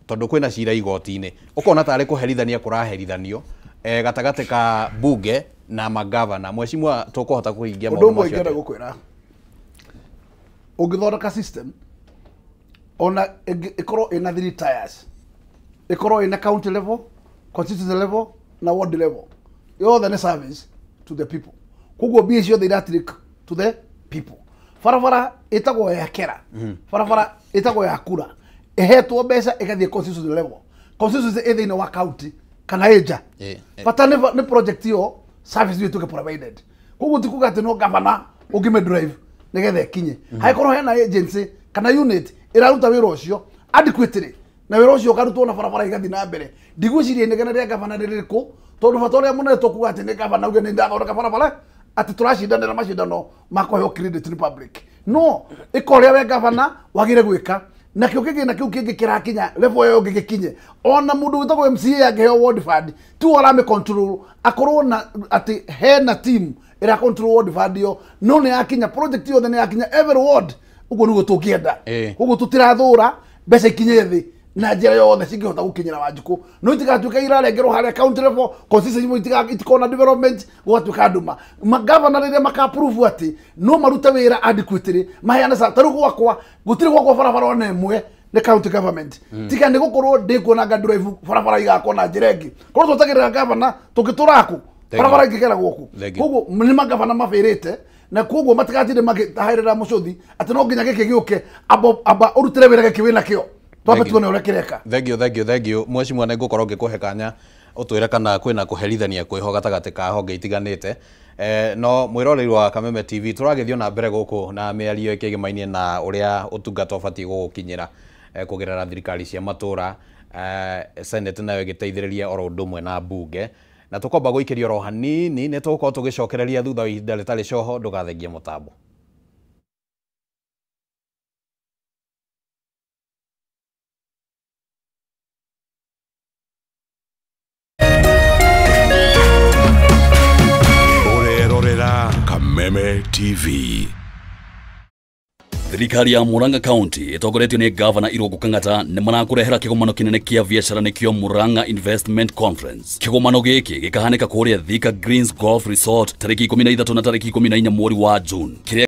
tondũ kwĩna cira igoti-inĩ, ũkona tarĩ kũherithania kũraherithanio gatagatĩ ka bunge na magavana. Mheshimiwa, tũkũhota kũhingia Ũndũ maũndũ ũmwe macio ingĩenda atĩa? gũkwĩra, ũngĩthondeka system ona ĩkorwo ĩna three tiers, ĩkorwo ĩna county level, constituency level na ward level, yothe nĩ service to the people. Koguo mbia ciothe iratirĩk to the people. Barabara ĩtagwo ya kera, barabara ĩtagwo ya kura, ĩhetwo mbeca ĩgathiĩ constituency level, constituency ĩ thĩinĩ wa county kana ĩ nja, bata nĩ project ĩyo service ĩyo ĩtuĩke provided. Koguo ti kuga atĩ no gavana ũngĩmĩ drive nĩgetha ĩkinye. Hangĩkorwo hena agency kana unit ĩraruta wĩra ũcio adequately na wĩra ũcio ũkarutwo na barabara igathiĩ na mbere, ndigwĩciria inegene rĩa gavana nĩ rĩrĩkũ, tondũ bata ũrĩa mũnene tũkuga atĩ nĩ gavana uge nĩ ndathondeka barabara, atĩ tũracindanĩra macindano ma kũheo credit nĩ public. No ĩka ũrĩa we gavana wagĩrĩire gwĩka, nakĩo kĩgĩna kĩu kĩngĩ kĩrakinya level ĩyo ĩngĩ gĩkinye. Ona mũndũ wĩtagwo MCA angĩheo ward fund, tu arame control, akorwo na atĩ hena team ĩra control ward fund ĩyo, no nĩ yakinya project yothe, nĩ yakinya every ward. Ũguo nĩguo tũngĩenda. Koguo tũtirathũra mbeca ikinye thĩ na njĩra yothe cingĩhota gũkinyĩra Wanjikũ, no itigatuĩka irarengerwo harĩa county level, constituency itikona development, gũgatuĩka nduma. Magavana rĩrĩa maka approve atĩ no marute wĩra adequately, maheane ta rĩu gwakwa gũtirĩ gwakwa barabara ona ĩmwe nĩ county government, tiga nĩ gũkorwo ndĩkuona nga drive barabara igakwo na njĩra ĩngĩ. Korwo twetagĩrĩra gavana tũngĩtũra kũ? Barabara ingĩgera gũkũ. Koguo nĩ magavana mabĩrĩte na koguo matigatinde magĩtaherera mũcũthi atĩ no nginya gĩkĩ gĩũke, amba ũrutĩre wĩra gĩkĩ wĩna kĩo, twambe tuone ũrĩa kĩreka. Thank you, thank you, thank you, mheshimiwa. Nĩ ngũkorwo ngĩkũhe kanya ũtwĩre kana kwĩna kũherithania kwĩho gatagatĩ ka honge itiganĩte. No mwĩroreri wa Kameme TV, tũragĩthiĩ na mbere gũkũ na mĩario ĩkĩgĩmainie na ũrĩa ũtungata ũbatiĩ gũgũkinyĩra kũgerera thirikari cia matũra, Senate nayo ĩgĩteithĩrĩria oro ũndũ ũmwe na mbunge, na tũkwamba gũikĩria oro hanini, nĩ tũgũkorwo tũgĩcokereria thutha wa ihinda rĩtarĩ coho. Ndũgathengie mũtambo. Ũrerorera Kameme TV. Thirikari ya Murang'a County ĩtongoretio nĩ Gavana Irũngũ Kang'ata nĩ marakũrehera kĩgomano kĩnene kĩa biacara, nĩkĩo Murang'a Investment Conference. Kĩgomano gĩkĩ gĩkahanĩka kũrĩa Thika Greens Golf Resort tarĩki 13 na tarĩki 14 mweri wa June. Kĩrĩa